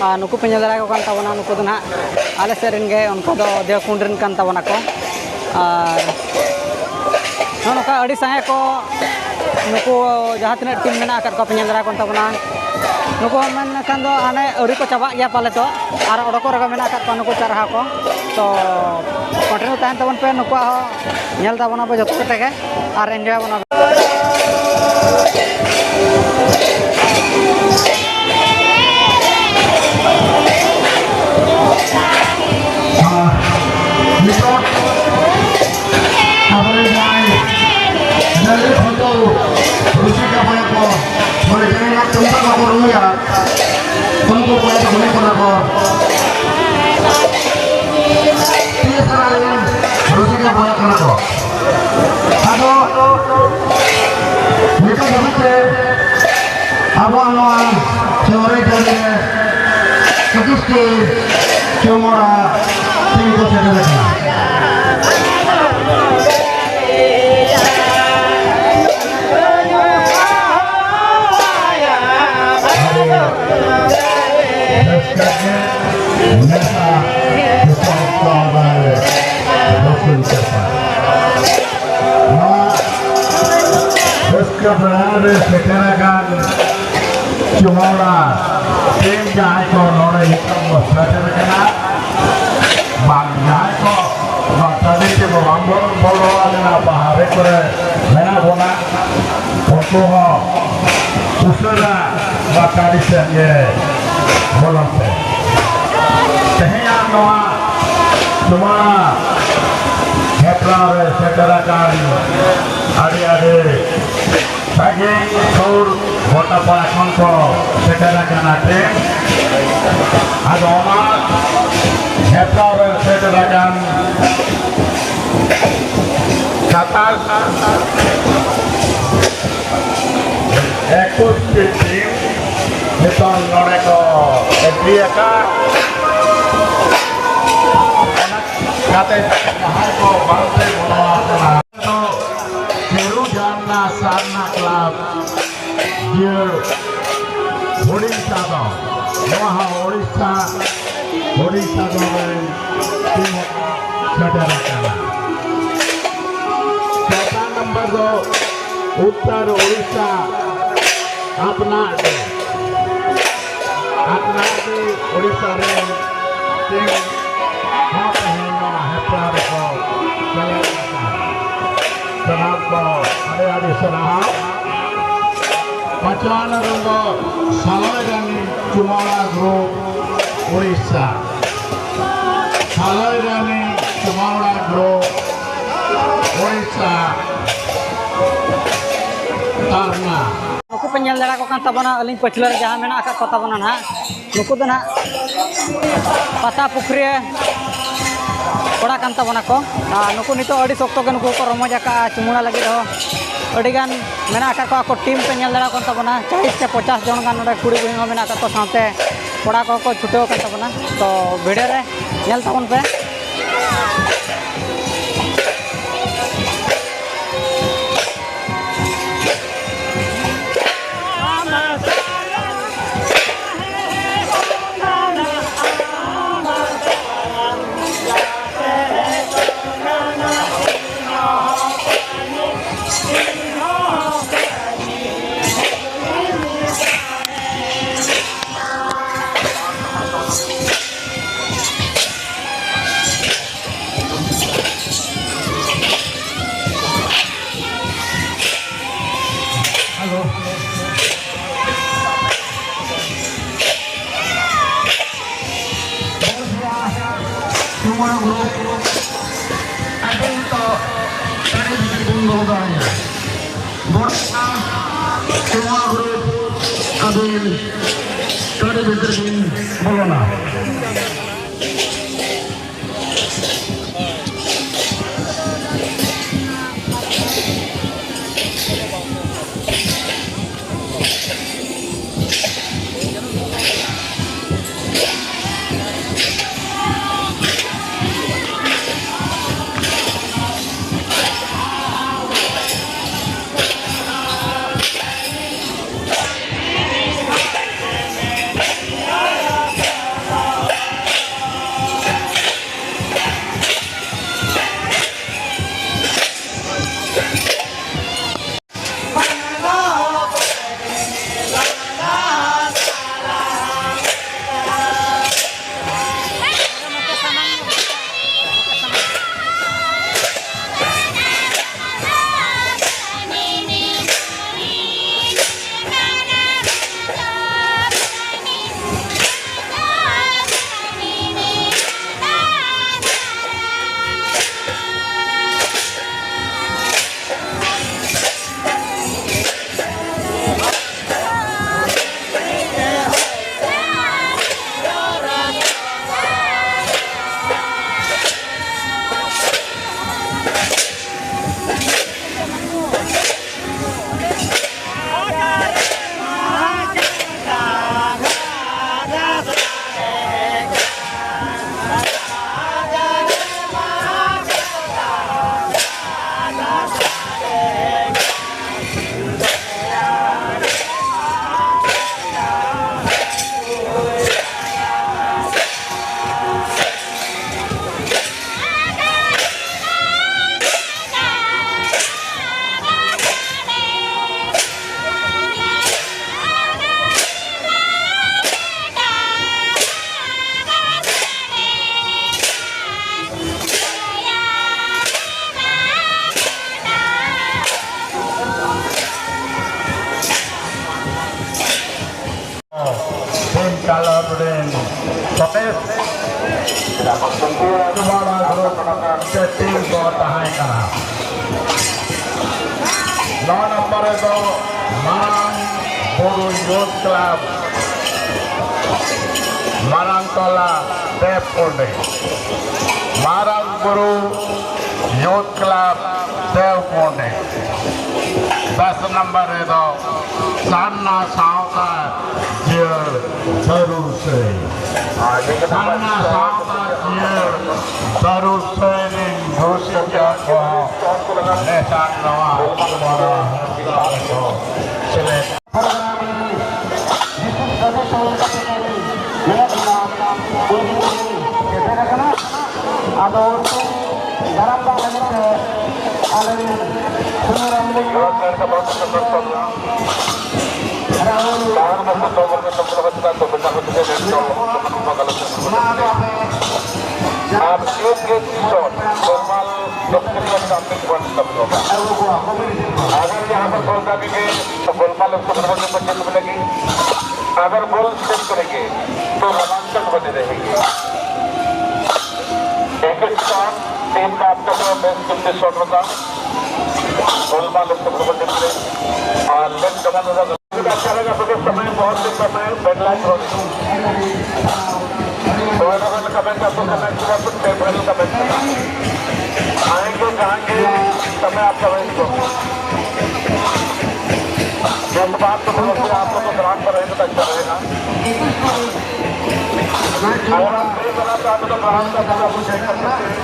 ᱟᱨ ᱱᱩᱠᱩ ᱯᱮ ᱧᱮᱞ ᱫᱟᱲᱮᱭᱟᱠᱚ ᱠᱟᱱ ᱛᱟᱵᱚᱱᱟ, ᱱᱩᱠᱩ ᱫᱚ ᱱᱟᱦᱟᱜ ᱟᱞᱮ ᱥᱮᱫ ᱨᱮᱱ ᱜᱮ, ᱚᱱᱠᱟ ᱫᱚ ᱫᱮᱣᱠᱩᱸᱰ ᱨᱮᱱ ᱠᱟᱱ ᱛᱟᱵᱚᱱᱟ ᱠᱚ᱾ ᱟᱨ ᱱᱚᱜᱼᱚ ᱱᱚᱝᱠᱟ ᱟᱹᱰᱤ ᱥᱟᱸᱜᱮ ᱠᱚ, ᱱᱩᱠᱩ ᱡᱟᱦᱟᱸ ᱛᱤᱱᱟᱹᱜ ᱴᱤᱢ ᱢᱮᱱᱟᱜ ᱟᱠᱟᱫ ᱠᱚᱣᱟ ᱯᱮ ᱧᱮᱞ ᱫᱟᱲᱮᱭᱟᱠᱚ ᱠᱟᱱ ᱛᱟᱵᱚᱱᱟ᱾ ᱱᱩᱠᱩ ᱦᱚᱸ ᱢᱮᱱ ᱞᱮᱠᱷᱟᱱ ᱫᱚ ᱦᱟᱱᱮ ᱟᱹᱣᱨᱤ ᱠᱚ ᱪᱟᱵᱟᱜ ᱜᱮᱭᱟ ᱯᱟᱞᱮ ᱪᱚ, ᱟᱨ ᱚᱰᱚᱠᱚᱜ ᱨᱮᱜᱮ ᱢᱮᱱᱟᱜ ᱟᱠᱟᱫ ᱠᱚᱣᱟ ᱱᱩᱠᱩ ᱪᱟᱨᱦᱟᱣ ᱠᱚ᱾ ᱛᱚ continue ᱛᱟᱦᱮᱱ ᱛᱟᱵᱚᱱ ᱯᱮ, ᱱᱩᱠᱩᱣᱟᱜ ᱦᱚᱸ ᱧᱮᱞ ᱛᱟᱵᱚᱱ ᱟᱵᱚ ᱡᱚᱛᱚ ᱠᱚᱛᱮ ᱜᱮ ᱟᱨ enjoy ᱟᱵᱚᱱ ᱟᱵᱚ᱾ ᱱᱤᱛᱚᱜ ᱟᱵᱚᱨᱮᱱ ᱡᱟᱦᱟᱸᱭ ᱞᱟᱹᱞᱟᱹᱭ ᱠᱷᱚᱱ ᱫᱚ ᱨᱩᱥᱤᱠᱟ ᱵᱚᱭᱦᱟ ᱠᱚ, ᱵᱚᱞᱮ ᱡᱟᱦᱟᱸᱭ ᱛᱩᱢᱫᱟᱜ ᱵᱟᱠᱚ ᱨᱩᱭᱟ, ᱩᱱᱠᱩ ᱵᱚᱭᱦᱟ ᱠᱚ ᱦᱩᱭᱩᱜ ᱠᱟᱱᱟ ᱠᱚ ᱛᱤᱭᱟᱹ ᱥᱟᱨᱟ ᱨᱮᱱ ᱨᱩᱥᱤᱠᱟ ᱵᱚᱭᱦᱟ ᱠᱟᱱᱟ ᱠᱚ᱾ ᱟᱫᱚ ᱱᱤᱛᱚᱜ ᱫᱷᱟᱹᱵᱤᱡ ᱛᱮ ᱟᱵᱚᱣᱟᱜ ᱱᱚᱣᱟ ᱪᱚᱣᱨᱤ ᱴᱟᱺᱰᱤ ᱨᱮ ᱯᱚᱸᱪᱤᱥ ᱴᱤ ᱪᱩᱢᱟᱹᱲᱟ ᱴᱤᱢ ᱠᱚ ᱥᱮᱴᱮᱨ ᱟᱠᱟᱱᱟ᱾ ᱟᱹᱰᱤ ᱨᱟᱹᱥᱠᱟᱹ ᱜᱮ ᱢᱮᱱᱟᱜᱼᱟ ᱫᱤᱥᱚᱢ ᱥᱟᱶᱛᱟ ᱨᱮ ᱨᱟᱹᱥᱠᱟᱹ ᱪᱟᱯᱟ᱾ ᱱᱚᱣᱟ ᱨᱟᱹᱥᱠᱟᱹ ᱵᱮᱲᱟ ᱨᱮ ᱥᱮᱴᱮᱨ ᱟᱠᱟᱱ ᱪᱩᱢᱟᱹᱲᱟ ᱴᱤᱢ ᱡᱟᱦᱟᱸᱭ ᱠᱚ ᱱᱚᱰᱮ ᱱᱤᱛᱚᱜ ᱠᱚ ᱥᱮᱴᱮᱨ ᱟᱠᱟᱱᱟ, ᱵᱟᱝ ᱡᱟᱦᱟᱸᱭ ᱠᱚ ᱱᱚᱣᱟ ᱴᱟᱺᱰᱤ ᱛᱮ ᱵᱟᱝ ᱵᱚᱱ ᱵᱚᱞᱚ ᱞᱮᱱᱟ, ᱵᱟᱦᱨᱮ ᱠᱚᱨᱮ ᱢᱮᱱᱟᱜ ᱵᱚᱱᱟ, ᱩᱱᱠᱩ ᱦᱚᱸ ᱩᱥᱟᱹᱨᱟ ᱱᱚᱣᱟ ᱴᱟᱺᱰᱤ ᱥᱮᱫ ᱜᱮ ᱵᱚᱞᱚᱱ ᱯᱮ᱾ ᱛᱮᱦᱮᱧᱟᱜ ᱱᱚᱣᱟ ᱱᱚᱣᱟ ᱦᱮᱯᱨᱟᱣ ᱨᱮ ᱥᱮᱴᱮᱨ ᱟᱠᱟᱱ ᱟᱹᱰᱤ ᱟᱹᱰᱤ ᱥᱟᱺᱜᱤᱧ ᱥᱩᱨ ᱜᱚᱴᱟ ᱯᱟᱲᱟ ᱠᱷᱚᱱ ᱠᱚ ᱥᱮᱴᱮᱨ ᱟᱠᱟᱱᱟ ᱴᱤᱢ᱾ ᱟᱫᱚ ᱚᱱᱟ ᱦᱮᱯᱨᱟᱣ ᱨᱮ ᱥᱮᱴᱮᱨ ᱟᱠᱟᱱ ᱥᱟᱛᱟᱥ ᱮᱠᱩᱥ ᱴᱤ ᱴᱤᱢ ᱱᱤᱛᱚᱝ ᱱᱚᱰᱮ ᱠᱚ ᱮᱱᱴᱨᱤ ᱟᱠᱟᱫ᱾ ᱚᱱᱟ ᱠᱟᱛᱮ ᱡᱟᱦᱟᱸᱭ ᱠᱚ ᱵᱟᱝ ᱯᱮ ᱵᱚᱞᱚ ᱟᱠᱟᱱᱟ, ᱫᱚ ᱪᱮᱨᱩ ᱡᱷᱟᱨᱱᱟ ᱥᱟᱨᱱᱟ ᱠᱞᱟᱵᱽ ᱡᱤᱭᱟᱹᱲ ᱦᱩᱰᱤᱧ ᱥᱟᱫᱚᱢ᱾ ᱱᱚᱣᱟ ᱦᱚᱸ ᱳᱰᱤᱥᱟ, ᱳᱰᱤᱥᱟ ᱫᱚ ᱱᱚᱜᱼᱚᱭ ᱛᱤᱱ ᱥᱮᱴᱮᱨ ᱟᱠᱟᱱᱟ᱾ ᱪᱟᱨ ᱱᱚᱢᱵᱚᱨ ᱫᱚ ᱩᱛᱛᱚᱨ ᱳᱰᱤᱥᱟ, ᱟᱯᱱᱟᱜ ᱜᱮ, ᱟᱯᱱᱟᱜ ᱜᱮ ᱳᱰᱤᱥᱟ ᱨᱮᱱ ᱴᱤᱢ ᱦᱚᱸ ᱛᱮᱦᱮᱧ ᱱᱚᱣᱟ ᱦᱮᱯᱨᱟᱣ ᱨᱮᱠᱚ ᱥᱮᱞᱮᱫ ᱟᱠᱟᱱᱟ᱾ ᱥᱟᱱᱟᱢ ᱠᱚ ᱟᱹᱰᱤ ᱟᱹᱰᱤ ᱥᱟᱨᱦᱟᱣ᱾ ᱯᱟᱸᱪᱣᱟ ᱨᱮᱫᱚ ᱥᱟᱞᱚᱭ ᱨᱟᱱᱤ ᱪᱩᱢᱟᱣᱲᱟ ᱜᱨᱩᱯ, ᱳᱰᱤᱥᱟ᱾ ᱥᱟᱞᱚᱭ ᱨᱟᱱᱤ ᱪᱩᱢᱟᱣᱲᱟ ᱜᱨᱩᱯ, ᱳᱰᱤᱥᱟ᱾ ᱛᱟᱨᱱᱟ᱾ ᱱᱩᱠᱩ ᱯᱮ ᱧᱮᱞ ᱫᱟᱲᱮᱭᱟᱠᱚ ᱠᱟᱱ ᱛᱟᱵᱚᱱᱟ, ᱟᱹᱞᱤᱧ ᱯᱟᱹᱪᱷᱞᱟᱹ ᱨᱮ ᱡᱟᱦᱟᱸ ᱢᱮᱱᱟᱜ ᱟᱠᱟᱫ ᱠᱚ ᱛᱟᱵᱚᱱᱟ ᱱᱟᱦᱟᱜ, ᱱᱩᱠᱩ ᱫᱚ ᱱᱟᱦᱟᱜ ᱯᱟᱛᱟ ᱯᱩᱠᱷᱨᱤ ᱠᱚᱲᱟ ᱠᱟᱱ ᱛᱟᱵᱚᱱᱟ ᱠᱚ᱾ ᱟᱨ ᱱᱩᱠᱩ ᱱᱤᱛᱚᱜ ᱟᱹᱰᱤ ᱥᱚᱠᱛᱚ ᱜᱮ ᱱᱩᱠᱩ ᱠᱚ ᱨᱚᱢᱚᱡᱽ ᱟᱠᱟᱫᱼᱟ᱾ ᱪᱩᱢᱩᱲᱟ ᱞᱟᱹᱜᱤᱫ ᱦᱚᱸ ᱟᱹᱰᱤᱜᱟᱱ ᱢᱮᱱᱟᱜ ᱟᱠᱟᱫ ᱠᱚᱣᱟ᱾ ᱟᱠᱚ ᱴᱤᱢ ᱯᱮ ᱧᱮᱞ ᱫᱟᱲᱮᱭᱟᱠᱚ ᱠᱟᱱ ᱛᱟᱵᱚᱱᱟ, ᱪᱟᱞᱤᱥ ᱥᱮ ᱯᱚᱪᱟᱥ ᱡᱚᱱ ᱜᱟᱱ ᱱᱚᱰᱮ ᱠᱩᱲᱤ ᱵᱩᱦᱤ ᱦᱚᱸ ᱢᱮᱱᱟᱜ ᱟᱠᱟᱫ ᱠᱚᱣᱟ, ᱥᱟᱶᱛᱮ ᱠᱚᱲᱟ ᱠᱚᱦᱚᱸ ᱠᱚ ᱪᱷᱩᱴᱟᱹᱣ ᱟᱠᱟᱱ ᱛᱟᱵᱚᱱᱟ᱾ ᱛᱚ ᱵᱷᱤᱰᱤᱭᱳ ᱨᱮ ᱧᱮᱞ ᱛᱟᱵᱚᱱ ᱯᱮ᱾ ᱱᱚᱣᱟ ᱜᱨᱩᱯ ᱟᱹᱵᱤᱱ ᱱᱤᱛᱚᱜ ᱴᱟᱺᱰᱤ ᱵᱷᱤᱛᱤᱨ ᱵᱤᱱ ᱵᱚᱞᱚ ᱫᱟᱲᱮᱭᱟᱜᱼᱟ᱾ ᱵᱚᱨᱛᱚᱢᱟᱱ ᱱᱚᱣᱟ ᱜᱨᱩᱯ ᱟᱹᱵᱤᱱ ᱴᱟᱺᱰᱤ ᱵᱷᱤᱛᱤᱨ ᱵᱤᱱ ᱵᱚᱞᱚᱱᱟ᱾ ᱵᱟᱲᱟ ᱜᱨᱩᱯ ᱨᱮ ᱴᱤᱢ ᱠᱚ ᱛᱟᱦᱮᱸ ᱠᱟᱱᱟ᱾ ᱱᱚᱣᱟ ᱱᱟᱢᱵᱟᱨ ᱨᱮᱫᱚ ᱢᱟᱨᱟᱝ ᱵᱩᱨᱩ ᱭᱩᱛᱷ ᱠᱞᱟᱵᱽ, ᱢᱟᱨᱟᱝ ᱴᱚᱞᱟ, ᱫᱮᱵᱽᱠᱩᱸᱰᱤ᱾ ᱢᱟᱨᱟᱝ ᱵᱩᱨᱩ ᱭᱩᱛᱷ ᱠᱞᱟᱵᱽ, ᱫᱮᱵᱽᱠᱩᱸᱰᱤ᱾ ᱫᱚᱥ ᱱᱟᱢᱵᱟᱨ ᱨᱮᱫᱚ ᱥᱟᱨᱱᱟ ᱥᱟᱶᱛᱟ ᱡᱤᱭᱟᱹᱲ ᱥᱟᱹᱨᱩ ᱥᱟᱹᱭ᱾ ᱥᱟᱨᱱᱟ ᱥᱟᱶᱛᱟ ᱡᱤᱭᱟᱹᱲ ᱥᱟᱹᱨᱩ ᱥᱟᱹᱭ ᱨᱤᱱ ᱨᱩᱥᱤᱠᱟ ᱠᱚ ᱞᱮᱠᱟᱱ ᱱᱚᱣᱟ ᱢᱚᱲᱟ ᱦᱟᱯᱛᱟ ᱨᱮᱠᱚ ᱥᱮᱞᱮᱫ᱾ ᱟᱫᱚ ᱩᱱᱠᱩ ᱫᱟᱨᱟᱢ ᱫᱟᱜ ᱞᱟᱹᱜᱤᱫ ᱛᱮ ᱟᱞᱮᱨᱮᱱ ᱥᱩᱱᱟᱹᱨᱟᱢ ᱞᱤᱝ ᱨᱟᱦᱩᱞ ᱟᱨ ᱮᱠ ᱮᱠ ᱥᱚᱴ ᱱᱚᱨᱢᱟᱞ ᱰᱚᱠᱴᱚᱨᱤᱭᱟᱞ ᱠᱟᱢᱯᱞᱤᱴ ᱵᱚᱱ ᱥᱟᱵ ᱫᱚᱦᱚ ᱠᱟᱜᱼᱟ᱾ ᱟᱜᱟᱨ ᱡᱟᱦᱟᱸ ᱯᱮ ᱠᱚᱞ ᱠᱟᱜ ᱜᱮ, ᱛᱚ ᱜᱳᱞᱢᱟᱞ ᱮᱠᱥᱚ ᱯᱚᱸᱪᱟᱱᱱᱚ ᱯᱚᱨᱡᱚᱱᱛᱚ ᱵᱚᱞᱮ ᱜᱮ, ᱟᱜᱟᱨ ᱵᱚᱞ ᱥᱮᱴ ᱠᱚᱨᱮ ᱜᱮ, ᱛᱚ ᱨᱚᱢᱟᱱᱪᱚᱠ ᱵᱚᱱᱮ ᱨᱮᱦᱮᱸᱜᱮ᱾ ᱮᱠ ᱮᱠ ᱥᱚᱴ, ᱴᱤᱢ ᱠᱟ ᱟᱯᱠᱟ ᱛᱚ ᱵᱮᱥ ᱠᱤᱢᱛᱤ ᱥᱚᱴ ᱦᱳᱛᱟ, ᱜᱳᱞᱢᱟᱞ ᱮᱠᱥᱚ ᱯᱚᱸᱪᱟᱱᱱᱚ ᱯᱚᱨᱡᱚᱱᱛᱚ ᱵᱚᱞᱮ ᱜᱮ, ᱟᱨ ᱞᱮᱯᱷᱴ ᱠᱟᱢᱟᱱ ᱦᱳᱛᱟ। अच्छा लगा, आपको समय बहुत ही समय, बेड लाइन हो गई। थोड़ा सा समय का आपको समय पूरा कुछ टेम्परल का बैठना। आएंगे, जाएंगे, समय आपका वेस्ट हो। जज्बात तो भरोसे आपको तो ग्राउंड पर रहेंगे तो अच्छा रहेगा। अगर आप नहीं बना तो आप तो ग्राउंड का पूरा कुछ चेक कर सकते हैं।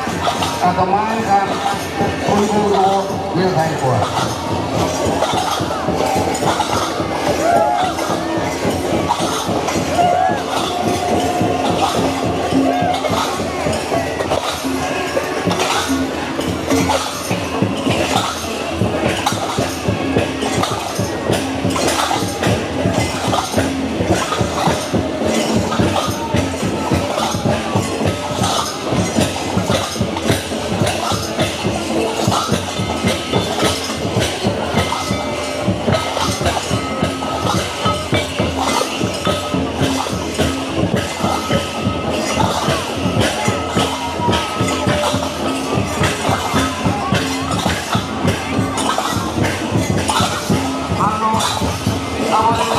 ᱟᱵᱚᱨᱮᱱ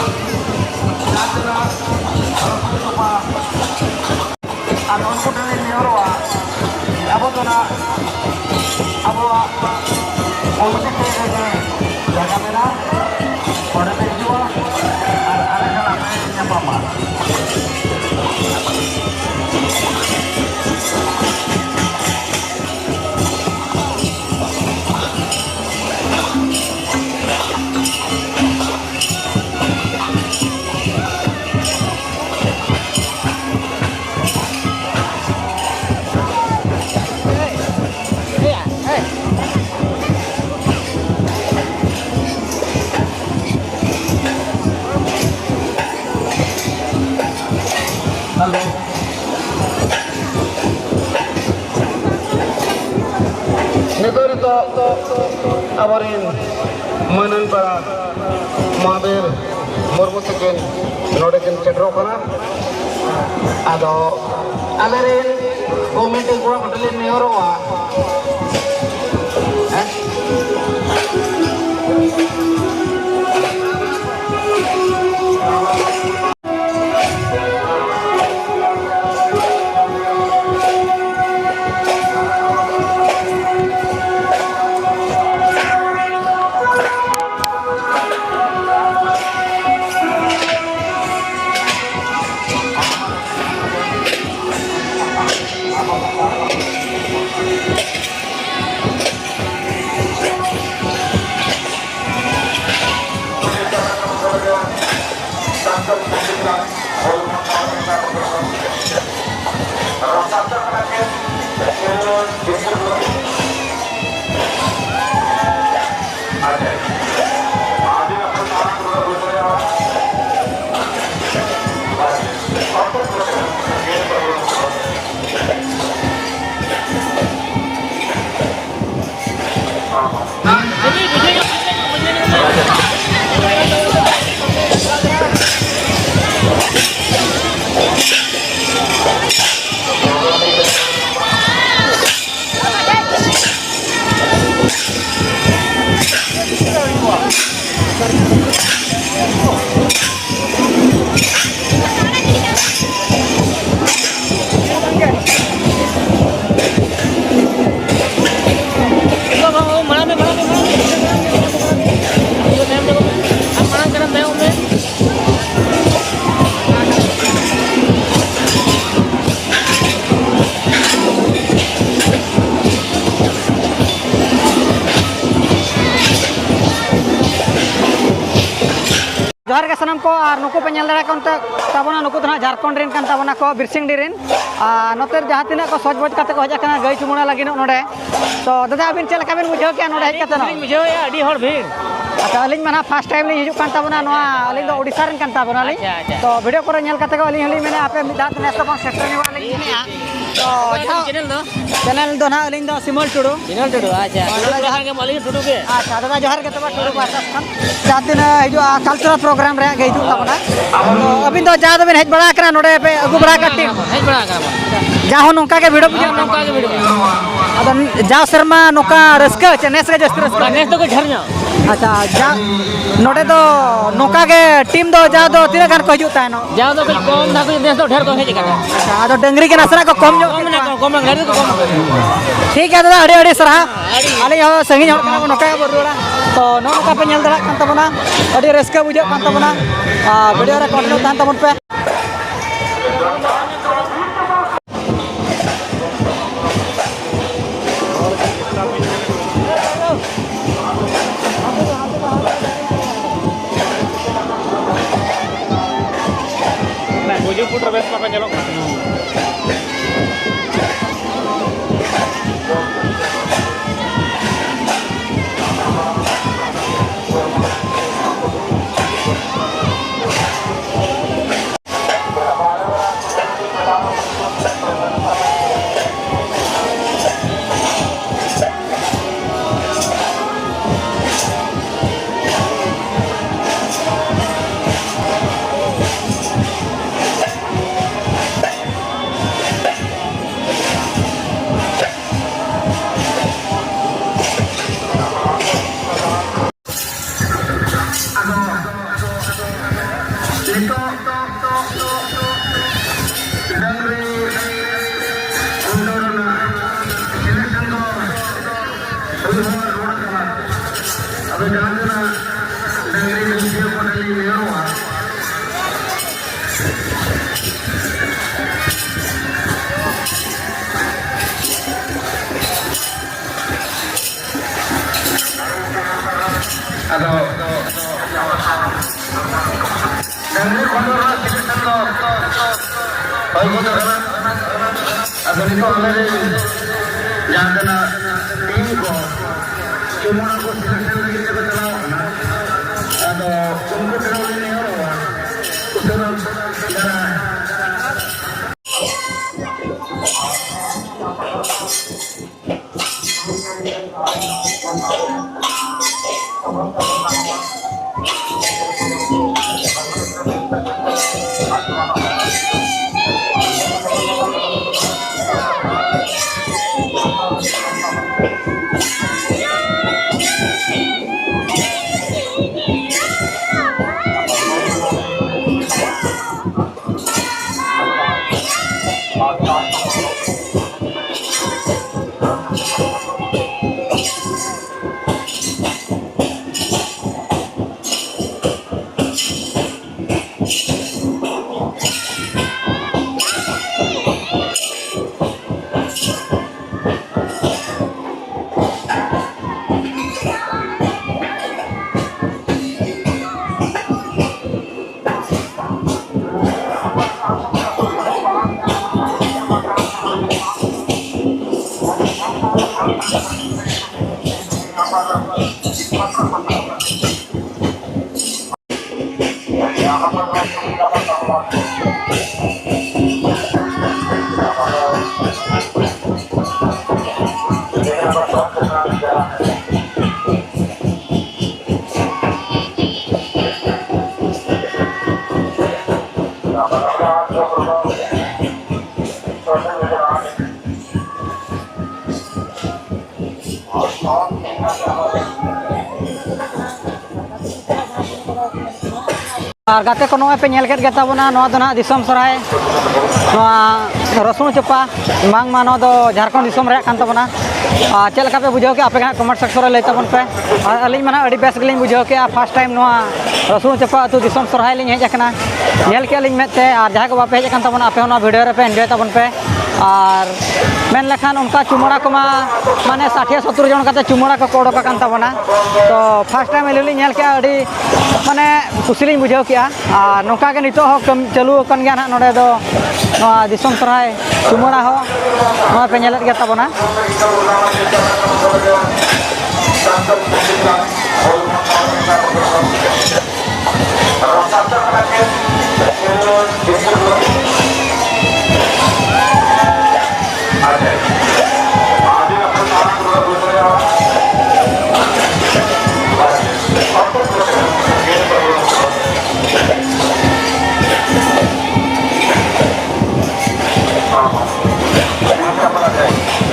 ᱡᱟᱦᱟᱸ ᱛᱤᱱᱟᱹᱜ ᱟᱨ ᱩᱱᱠᱩ ᱴᱷᱮᱱ ᱞᱤᱧ ᱱᱮᱦᱚᱨᱚᱜᱼᱟ, ᱟᱵᱚ ᱫᱚ ᱱᱟᱜ ᱟᱵᱚᱣᱟᱜ ᱚᱞᱪᱤᱠᱤ ᱨᱮᱜᱮ ᱡᱟᱭᱜᱟ ᱢᱮᱱᱟᱜᱼᱟ, ᱚᱸᱰᱮ ᱯᱮ ᱦᱤᱡᱩᱜᱼᱟ ᱟᱨ ᱟᱞᱮ ᱥᱟᱞᱟᱜ ᱯᱮ ᱧᱟᱯᱟᱢᱟ᱾ ᱱᱤᱛᱚᱜ ᱱᱤᱛᱚᱜ ᱟᱵᱚᱨᱮᱱ ᱢᱟᱹᱱᱟᱱ ᱯᱮᱲᱟ ᱢᱚᱦᱟᱵᱤᱨ ᱢᱩᱨᱢᱩ ᱛᱟᱹᱠᱤᱱ ᱱᱚᱰᱮ ᱠᱤᱱ ᱥᱮᱴᱮᱨᱚᱜ ᱠᱟᱱᱟ᱾ ᱟᱫᱚ ᱟᱞᱮᱨᱮᱱ ᱠᱚᱢᱤᱴᱤ ᱠᱚᱲᱟ ᱠᱚᱴᱷᱮᱱ ᱞᱮ ᱱᱮᱦᱚᱨᱚᱜᱼᱟ᱾ ᱦᱮᱸ? ᱢᱟᱲᱟᱝ ᱢᱮ, ᱢᱟᱲᱟᱝ ᱢᱮ, ᱢᱟᱲᱟᱝ ᱢᱮ᱾ ᱟᱢ ᱢᱟᱲᱟᱝ ᱠᱟᱱᱟᱢ, ᱛᱟᱭᱚᱢ ᱢᱮ᱾ ᱡᱚᱦᱟᱨ ᱜᱮ ᱥᱟᱱᱟᱢ ᱠᱚ, ᱟᱨ ᱱᱩᱠᱩ ᱯᱮ ᱧᱮᱞ ᱫᱟᱲᱮᱭᱟᱜ ᱠᱟᱱ ᱛᱟᱵᱚᱱᱟ, ᱱᱩᱠᱩ ᱫᱚ ᱱᱟᱦᱟᱜ ᱡᱷᱟᱲᱠᱷᱚᱸᱰ ᱨᱮᱱ ᱠᱟᱱ ᱛᱟᱵᱚᱱᱟ ᱠᱚ, ᱵᱤᱨᱥᱤᱝᱰᱤ ᱨᱮᱱ᱾ ᱟᱨ ᱱᱚᱛᱮ ᱨᱮ ᱡᱟᱦᱟᱸ ᱛᱤᱱᱟᱹᱜ ᱠᱚ ᱥᱚᱡᱽ ᱵᱚᱡᱽ ᱠᱟᱛᱮ ᱠᱚ ᱦᱮᱡ ᱟᱠᱟᱱᱟ ᱜᱟᱹᱭ ᱪᱩᱢᱟᱹᱲᱟ ᱞᱟᱹᱜᱤᱫ ᱱᱚᱰᱮ᱾ ᱛᱚ ᱫᱟᱫᱟ, ᱟᱹᱵᱤᱱ ᱪᱮᱫ ᱞᱮᱠᱟ ᱵᱤᱱ ᱵᱩᱡᱷᱟᱹᱣ ᱠᱮᱜᱼᱟ ᱱᱚᱰᱮ ᱦᱮᱡ ᱠᱟᱛᱮ ᱱᱟᱜ? ᱞᱤᱧ ᱵᱩᱡᱷᱟᱹᱣᱮᱫᱼᱟ, ᱟᱹᱰᱤ ᱦᱚᱲ ᱵᱷᱤᱲ᱾ ᱟᱪᱪᱷᱟ, ᱟᱹᱞᱤᱧ ᱢᱟ ᱱᱟᱦᱟᱜ ᱯᱷᱟᱥᱴ ᱴᱟᱭᱤᱢ ᱞᱤᱧ ᱦᱤᱡᱩᱜ ᱠᱟᱱ ᱛᱟᱵᱚᱱᱟ ᱱᱚᱣᱟ, ᱟᱹᱞᱤᱧ ᱫᱚ ᱳᱰᱤᱥᱟ ᱨᱮᱱ ᱠᱟᱱ ᱛᱟᱵᱚᱱᱟᱞᱤᱧ᱾ ᱟᱪᱪᱷᱟ, ᱟᱪᱪᱷᱟ᱾ ᱛᱚ ᱵᱷᱤᱰᱤᱭᱳ ᱠᱚᱨᱮ ᱧᱮᱞ ᱠᱟᱛᱮ ᱜᱮ ᱟᱹᱞᱤᱧ ᱦᱚᱸᱞᱤᱧ ᱢᱮᱱᱮᱫᱼᱟ, ᱦᱟᱯᱮ ᱢᱤᱫ ᱫᱷᱟᱣ ᱱᱮᱥ ᱫᱚᱵᱚᱱ ᱥᱮᱴᱮᱨ ᱧᱚᱜᱚᱜ ᱞᱟᱹᱜᱤᱫ ᱢᱮᱱᱮᱫᱼᱟ᱾ ᱛᱚ ᱚᱠᱚᱭ ᱡᱟᱦᱟᱸ ᱪᱮᱱᱮᱞ ᱫᱚ? ᱪᱮᱱᱮᱞ ᱫᱚ ᱱᱟᱦᱟᱜ ᱟᱹᱞᱤᱧ ᱫᱚ ᱥᱤᱢᱚᱞ ᱴᱩᱰᱩ᱾ ᱥᱤᱢᱚᱞ ᱴᱩᱰᱩ, ᱟᱪᱪᱷᱟ᱾ ᱦᱳᱭ, ᱴᱩᱰᱩ ᱫᱟᱫᱟ ᱠᱟᱱ ᱡᱚᱦᱟᱨ᱾ ᱜᱮᱭᱟᱢ, ᱟᱹᱞᱤᱧ ᱦᱚᱸ ᱴᱩᱰᱩ ᱜᱮ᱾ ᱟᱪᱪᱷᱟ, ᱫᱟᱫᱟ ᱡᱚᱦᱟᱨ ᱜᱮ ᱛᱚᱵᱮ ᱴᱩᱰᱩ ᱯᱟᱦᱴᱟ ᱠᱷᱚᱱ᱾ ᱡᱟᱦᱟᱸ ᱛᱤᱱᱟᱹᱜ ᱦᱤᱡᱩᱜᱼᱟ, ᱠᱟᱞᱪᱟᱨᱟᱞ ᱯᱨᱳᱜᱨᱟᱢ ᱨᱮᱭᱟᱜ ᱜᱮ ᱦᱤᱡᱩᱜ ᱛᱟᱵᱚᱱᱟ᱾ ᱟᱫᱚ ᱟᱹᱵᱤᱱ ᱫᱚ ᱡᱟ ᱫᱚᱵᱤᱱ ᱦᱮᱡ ᱵᱟᱲᱟ ᱟᱠᱟᱱᱟ, ᱱᱚᱰᱮ ᱯᱮ ᱟᱹᱜᱩ ᱵᱟᱲᱟ ᱟᱠᱟᱫ ᱴᱤᱢ? ᱦᱮᱡ ᱵᱟᱲᱟ ᱟᱠᱟᱱᱟ ᱵᱚᱱ᱾ ᱡᱟ ᱦᱚᱸ ᱱᱚᱝᱠᱟ ᱜᱮ ᱵᱷᱤᱲᱚᱜ ᱵᱩᱡᱷᱟᱹᱜ ᱱᱚᱝᱠᱟ ᱜᱮ ᱵᱷᱤᱲᱚᱜᱼᱟ᱾ ᱟᱫᱚ ᱡᱟᱣ ᱥᱮᱨᱢᱟ ᱱᱚᱝᱠᱟ ᱨᱟᱹᱥᱠᱟᱹ ᱪᱮ ᱱᱮᱥ ᱜᱮ ᱡᱟᱹᱥᱛᱤ ᱨᱟᱹᱥᱠᱟᱹ? ᱱᱮᱥ ᱫᱚ ᱠᱟᱹᱡ ᱰᱷᱮᱨ ᱧᱚᱜ᱾ ᱟᱪᱪᱷᱟ, ᱡᱟ ᱱᱚᱰᱮ ᱫᱚ ᱱᱚᱝᱠᱟ ᱜᱮ ᱴᱤᱢ ᱫᱚ ᱡᱟ ᱫᱚ ᱛᱤᱱᱟᱹᱜ ᱜᱟᱱ ᱠᱚ ᱦᱤᱡᱩᱜ ᱛᱟᱦᱮᱱᱚᱜ? ᱡᱟᱣ ᱫᱚ ᱠᱟᱹᱡ ᱠᱚᱢ ᱫᱷᱟᱨᱟ, ᱱᱮᱥ ᱫᱚ ᱰᱷᱮᱨ ᱠᱚ ᱦᱮᱡ ᱟᱠᱟᱱᱟ᱾ ᱟᱪᱪᱷᱟ, ᱟᱫᱚ ᱰᱟᱹᱝᱨᱤ ᱜᱮ ᱱᱟᱥᱮᱱᱟᱜ ᱠᱚ ᱠᱚᱢ ᱧᱚᱜ ᱠᱚᱢ ᱠᱮᱫ ᱢᱮᱱᱟᱜ ᱠᱚᱣᱟ᱾ ᱠᱚᱣᱟ, ᱠᱚᱢ ᱢᱮᱱᱟᱜ ᱠᱚᱣᱟ, ᱰᱷᱮᱨ ᱫᱚ ᱠᱚᱢ ᱟᱠᱟᱱᱟ᱾ ᱴᱷᱤᱠ ᱜᱮᱭᱟ ᱫᱟᱫᱟ, ᱟᱹᱰᱤ ᱟᱹᱰᱤ ᱥᱟᱨᱦᱟᱣ᱾ ᱟᱹᱰᱤ ᱟᱞᱮ ᱦᱚᱸ ᱥᱟᱺᱜᱤᱧ ᱦᱚᱲ ᱠᱟᱱᱟ ᱵᱚᱱ, ᱱᱚᱝᱠᱟ ᱜᱮᱵᱚᱱ ᱨᱩᱣᱟᱹᱲᱟ᱾ ᱛᱚ ᱱᱚᱜᱼᱚ ᱱᱚᱝᱠᱟ ᱯᱮ ᱧᱮᱞ ᱫᱟᱲᱮᱭᱟᱜ ᱠᱟᱱ ᱛᱟᱵᱚᱱᱟ, ᱟᱹᱰᱤ ᱨᱟᱹᱥᱠᱟᱹ ᱵᱩᱡᱷᱟᱹᱜ ᱠᱟᱱ ᱛᱟᱵᱚᱱᱟ᱾ ᱟᱨ ᱵᱷᱤᱰᱤᱭᱳ ᱨᱮ ᱠᱚᱱᱴᱤᱱᱤᱭᱩ ᱛᱟᱦᱮᱱ ᱛᱟᱵᱚᱱ ᱯᱮ᱾ ᱜᱩᱡᱩ ᱯᱷᱩᱴ ᱨᱮ ᱵᱮᱥ ᱵᱟᱠᱚ ᱧᱮᱞᱚᱜ ᱠᱟᱱᱟ᱾ ᱟᱫᱚ ᱱᱤᱛᱚᱜ ᱰᱟᱹᱝᱨᱤ ᱠᱷᱩᱱᱴᱟᱹᱣ ᱨᱮᱱᱟᱜ selection ᱫᱚ ᱦᱩᱭ ᱦᱚᱸ ᱨᱩᱣᱟᱹᱲ ᱠᱟᱱᱟ᱾ ᱟᱫᱚ ᱡᱟᱦᱟᱸ ᱛᱤᱱᱟᱹᱜ ᱰᱟᱹᱝᱨᱤ ᱨᱩᱥᱤᱭᱟᱹ ᱠᱚ ᱴᱷᱮᱱ ᱞᱤᱧ ᱱᱮᱦᱚᱨᱚᱜᱼᱟ, ᱟᱫᱚ ᱰᱟᱹᱝᱨᱤ ᱠᱷᱩᱱᱴᱟᱹᱣ ᱨᱮᱱᱟᱜ selection ᱫᱚ ᱦᱩᱭ ᱜᱚᱫ ᱟᱠᱟᱱᱟ᱾ ᱟᱫᱚ ᱱᱤᱛᱚᱜ ᱟᱞᱮᱨᱮᱱ ᱡᱟᱦᱟᱸ ᱛᱤᱱᱟᱹᱜ team ᱠᱚ ᱪᱩᱢᱟᱹᱲᱟ ᱠᱚ selection ᱞᱟᱹᱜᱤᱫ ᱛᱮᱠᱚ ᱪᱟᱞᱟᱣ ᱟᱠᱟᱱᱟ, ᱟᱫᱚ ᱩᱱᱠᱩ ᱴᱷᱮᱱ ᱞᱤᱧ ᱱᱮᱦᱚᱨᱚᱜᱼᱟ, ᱩᱥᱟᱹᱨᱟ ᱫᱷᱟᱨᱟ ᱟᱨ ᱜᱟᱛᱮ ᱠᱚ, ᱱᱚᱜᱼᱚᱭ ᱯᱮ ᱧᱮᱞ ᱠᱮᱫ ᱜᱮ ᱛᱟᱵᱚᱱᱟ, ᱱᱚᱣᱟ ᱫᱚ ᱱᱟᱦᱟᱜ ᱫᱤᱥᱚᱢ ᱥᱚᱨᱦᱟᱭ, ᱱᱚᱣᱟ ᱨᱟᱹᱥᱩᱱ ᱪᱚᱯᱟ, ᱵᱟᱝᱢᱟ ᱱᱚᱣᱟ ᱫᱚ ᱡᱷᱟᱲᱠᱷᱚᱸᱰ ᱫᱤᱥᱚᱢ ᱨᱮᱭᱟᱜ ᱠᱟᱱ ᱛᱟᱵᱚᱱᱟ᱾ ᱟᱨ ᱪᱮᱫ ᱞᱮᱠᱟ ᱯᱮ ᱵᱩᱡᱷᱟᱹᱣ ᱠᱮᱫᱼᱟ, ᱟᱯᱮ ᱜᱮ ᱱᱟᱦᱟᱜ comment section ᱨᱮ ᱞᱟᱹᱭ ᱛᱟᱵᱚᱱ ᱯᱮ᱾ ᱟᱨ ᱟᱹᱞᱤᱧ ᱢᱟ ᱱᱟᱦᱟᱜ ᱟᱹᱰᱤ ᱵᱮᱥ ᱜᱮᱞᱤᱧ ᱵᱩᱡᱷᱟᱹᱣ ᱠᱮᱫᱼᱟ, first time ᱱᱚᱣᱟ ᱨᱟᱹᱥᱩᱱ ᱪᱚᱯᱟ ᱟᱹᱛᱩ ᱫᱤᱥᱚᱢ ᱥᱚᱨᱦᱟᱭ ᱞᱤᱧ ᱦᱮᱡ ᱟᱠᱟᱱᱟ᱾ ᱧᱮᱞ ᱠᱮᱫᱼᱟ ᱞᱤᱧ ᱢᱮᱫ ᱛᱮ, ᱟᱨ ᱡᱟᱦᱟᱸᱭ ᱠᱚ ᱵᱟᱯᱮ ᱦᱮᱡ ᱟᱠᱟᱱ ᱛᱟᱵᱚᱱᱟ, ᱟᱯᱮ ᱦᱚᱸ ᱱᱚᱣᱟ video ᱨᱮᱯᱮ enjoy ᱛᱟᱵᱚᱱ ᱯᱮ᱾ ᱟᱨ ᱢᱮᱱ ᱞᱮᱠᱷᱟᱱ ᱚᱱᱠᱟ ᱪᱩᱢᱟᱹᱲᱟ ᱠᱚᱢᱟ ᱢᱟᱱᱮ ᱥᱟᱴᱷᱤᱭᱟ ᱥᱚᱛᱛᱚᱨ ᱡᱚᱱ ᱠᱟᱛᱮ ᱪᱩᱢᱟᱹᱲᱟ ᱠᱚᱠᱚ ᱚᱰᱚᱠ ᱟᱠᱟᱱ ᱛᱟᱵᱚᱱᱟ᱾ ᱛᱚ first time ᱟᱹᱞᱤᱧ ᱞᱤᱧ ᱧᱮᱞ ᱠᱮᱫᱼᱟ, ᱟᱹᱰᱤ ᱢᱟᱱᱮ ᱠᱩᱥᱤ ᱞᱤᱧ ᱵᱩᱡᱷᱟᱹᱣ ᱠᱮᱫᱼᱟ᱾ ᱟᱨ ᱱᱚᱝᱠᱟ ᱜᱮ ᱱᱤᱛᱚᱜ ᱦᱚᱸ ᱠᱟᱹᱢᱤ ᱪᱟᱹᱞᱩ ᱟᱠᱟᱱ ᱜᱮᱭᱟ ᱱᱟᱦᱟᱜ ᱱᱚᱰᱮ ᱫᱚ, ᱱᱚᱣᱟ ᱫᱤᱥᱚᱢ ᱥᱚᱨᱦᱟᱭ ᱪᱩᱢᱟᱹᱲᱟ ᱦᱚᱸ ᱱᱚᱜᱼᱚᱭ ᱯᱮ ᱧᱮᱞᱮᱫ ᱜᱮ ᱛᱟᱵᱚᱱᱟ᱾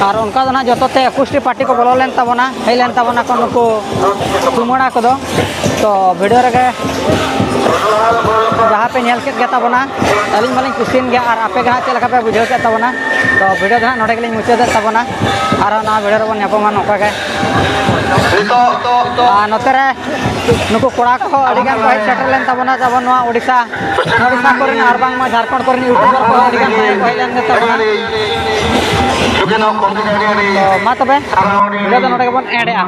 ᱟᱨ ᱚᱱᱠᱟ ᱫᱚ ᱱᱟᱦᱟᱜ ᱡᱚᱛᱚ ᱛᱮ ᱮᱠᱩᱥᱴᱤ party ᱠᱚ ᱵᱚᱞᱚ ᱞᱮᱱ ᱛᱟᱵᱚᱱᱟ, ᱦᱮᱡ ᱞᱮᱱ ᱛᱟᱵᱚᱱᱟ ᱠᱚ ᱱᱩᱠᱩ ᱪᱩᱢᱟᱹᱲᱟ ᱠᱚᱫᱚ᱾ ᱛᱚ video ᱨᱮᱜᱮ ᱡᱟᱦᱟᱸ ᱯᱮ ᱧᱮᱞ ᱠᱮᱫ ᱜᱮ ᱛᱟᱵᱚᱱᱟ, ᱟᱹᱞᱤᱧ ᱢᱟᱞᱤᱧ ᱠᱩᱥᱤᱭᱮᱱ ᱜᱮᱭᱟ, ᱟᱨ ᱟᱯᱮ ᱜᱮ ᱦᱟᱸᱜ ᱪᱮᱫ ᱞᱮᱠᱟ ᱯᱮ ᱵᱩᱡᱷᱟᱹᱣ ᱠᱮᱫ ᱛᱟᱵᱚᱱᱟ? ᱛᱚ video ᱫᱚ ᱦᱟᱸᱜ ᱱᱚᱰᱮ ᱜᱮᱞᱤᱧ ᱢᱩᱪᱟᱹᱫᱮᱫ ᱛᱟᱵᱚᱱᱟ, ᱟᱨᱦᱚᱸ ᱱᱟᱣᱟ video ᱨᱮᱵᱚᱱ ᱧᱟᱯᱟᱢᱟ ᱱᱚᱝᱠᱟ ᱜᱮ᱾ ᱟᱨ ᱱᱚᱛᱮ ᱨᱮ ᱱᱩᱠᱩ ᱠᱚᱲᱟ ᱠᱚᱦᱚᱸ ᱟᱹᱰᱤ ᱜᱟᱱ ᱠᱚ ᱦᱮᱡ ᱥᱮᱴᱮᱨ ᱞᱮᱱ ᱛᱟᱵᱚᱱᱟ, ᱛᱟᱵᱚᱱ ᱱᱚᱣᱟ ᱳᱰᱤᱥᱟ, ᱳᱰᱤᱥᱟ ᱠᱚᱨᱮᱱ ᱟᱨ ᱵᱟᱝᱢᱟ ᱡᱷᱟᱲᱠᱷᱚᱸᱰ ᱠᱚᱨᱮᱱ YouTuber ᱠᱚᱦᱚᱸ ᱟᱹᱰᱤ ᱜᱟᱱ ᱠᱚ ᱦᱮᱡ ᱞᱮᱱ ᱜᱮ ᱛᱟᱵᱚᱱᱟ᱾ ᱛᱚ ᱢᱟ ᱛᱚᱵᱮ video ᱫᱚ ᱱᱚᱰᱮ ᱜᱮᱵᱚᱱ end ᱮᱜᱼᱟ᱾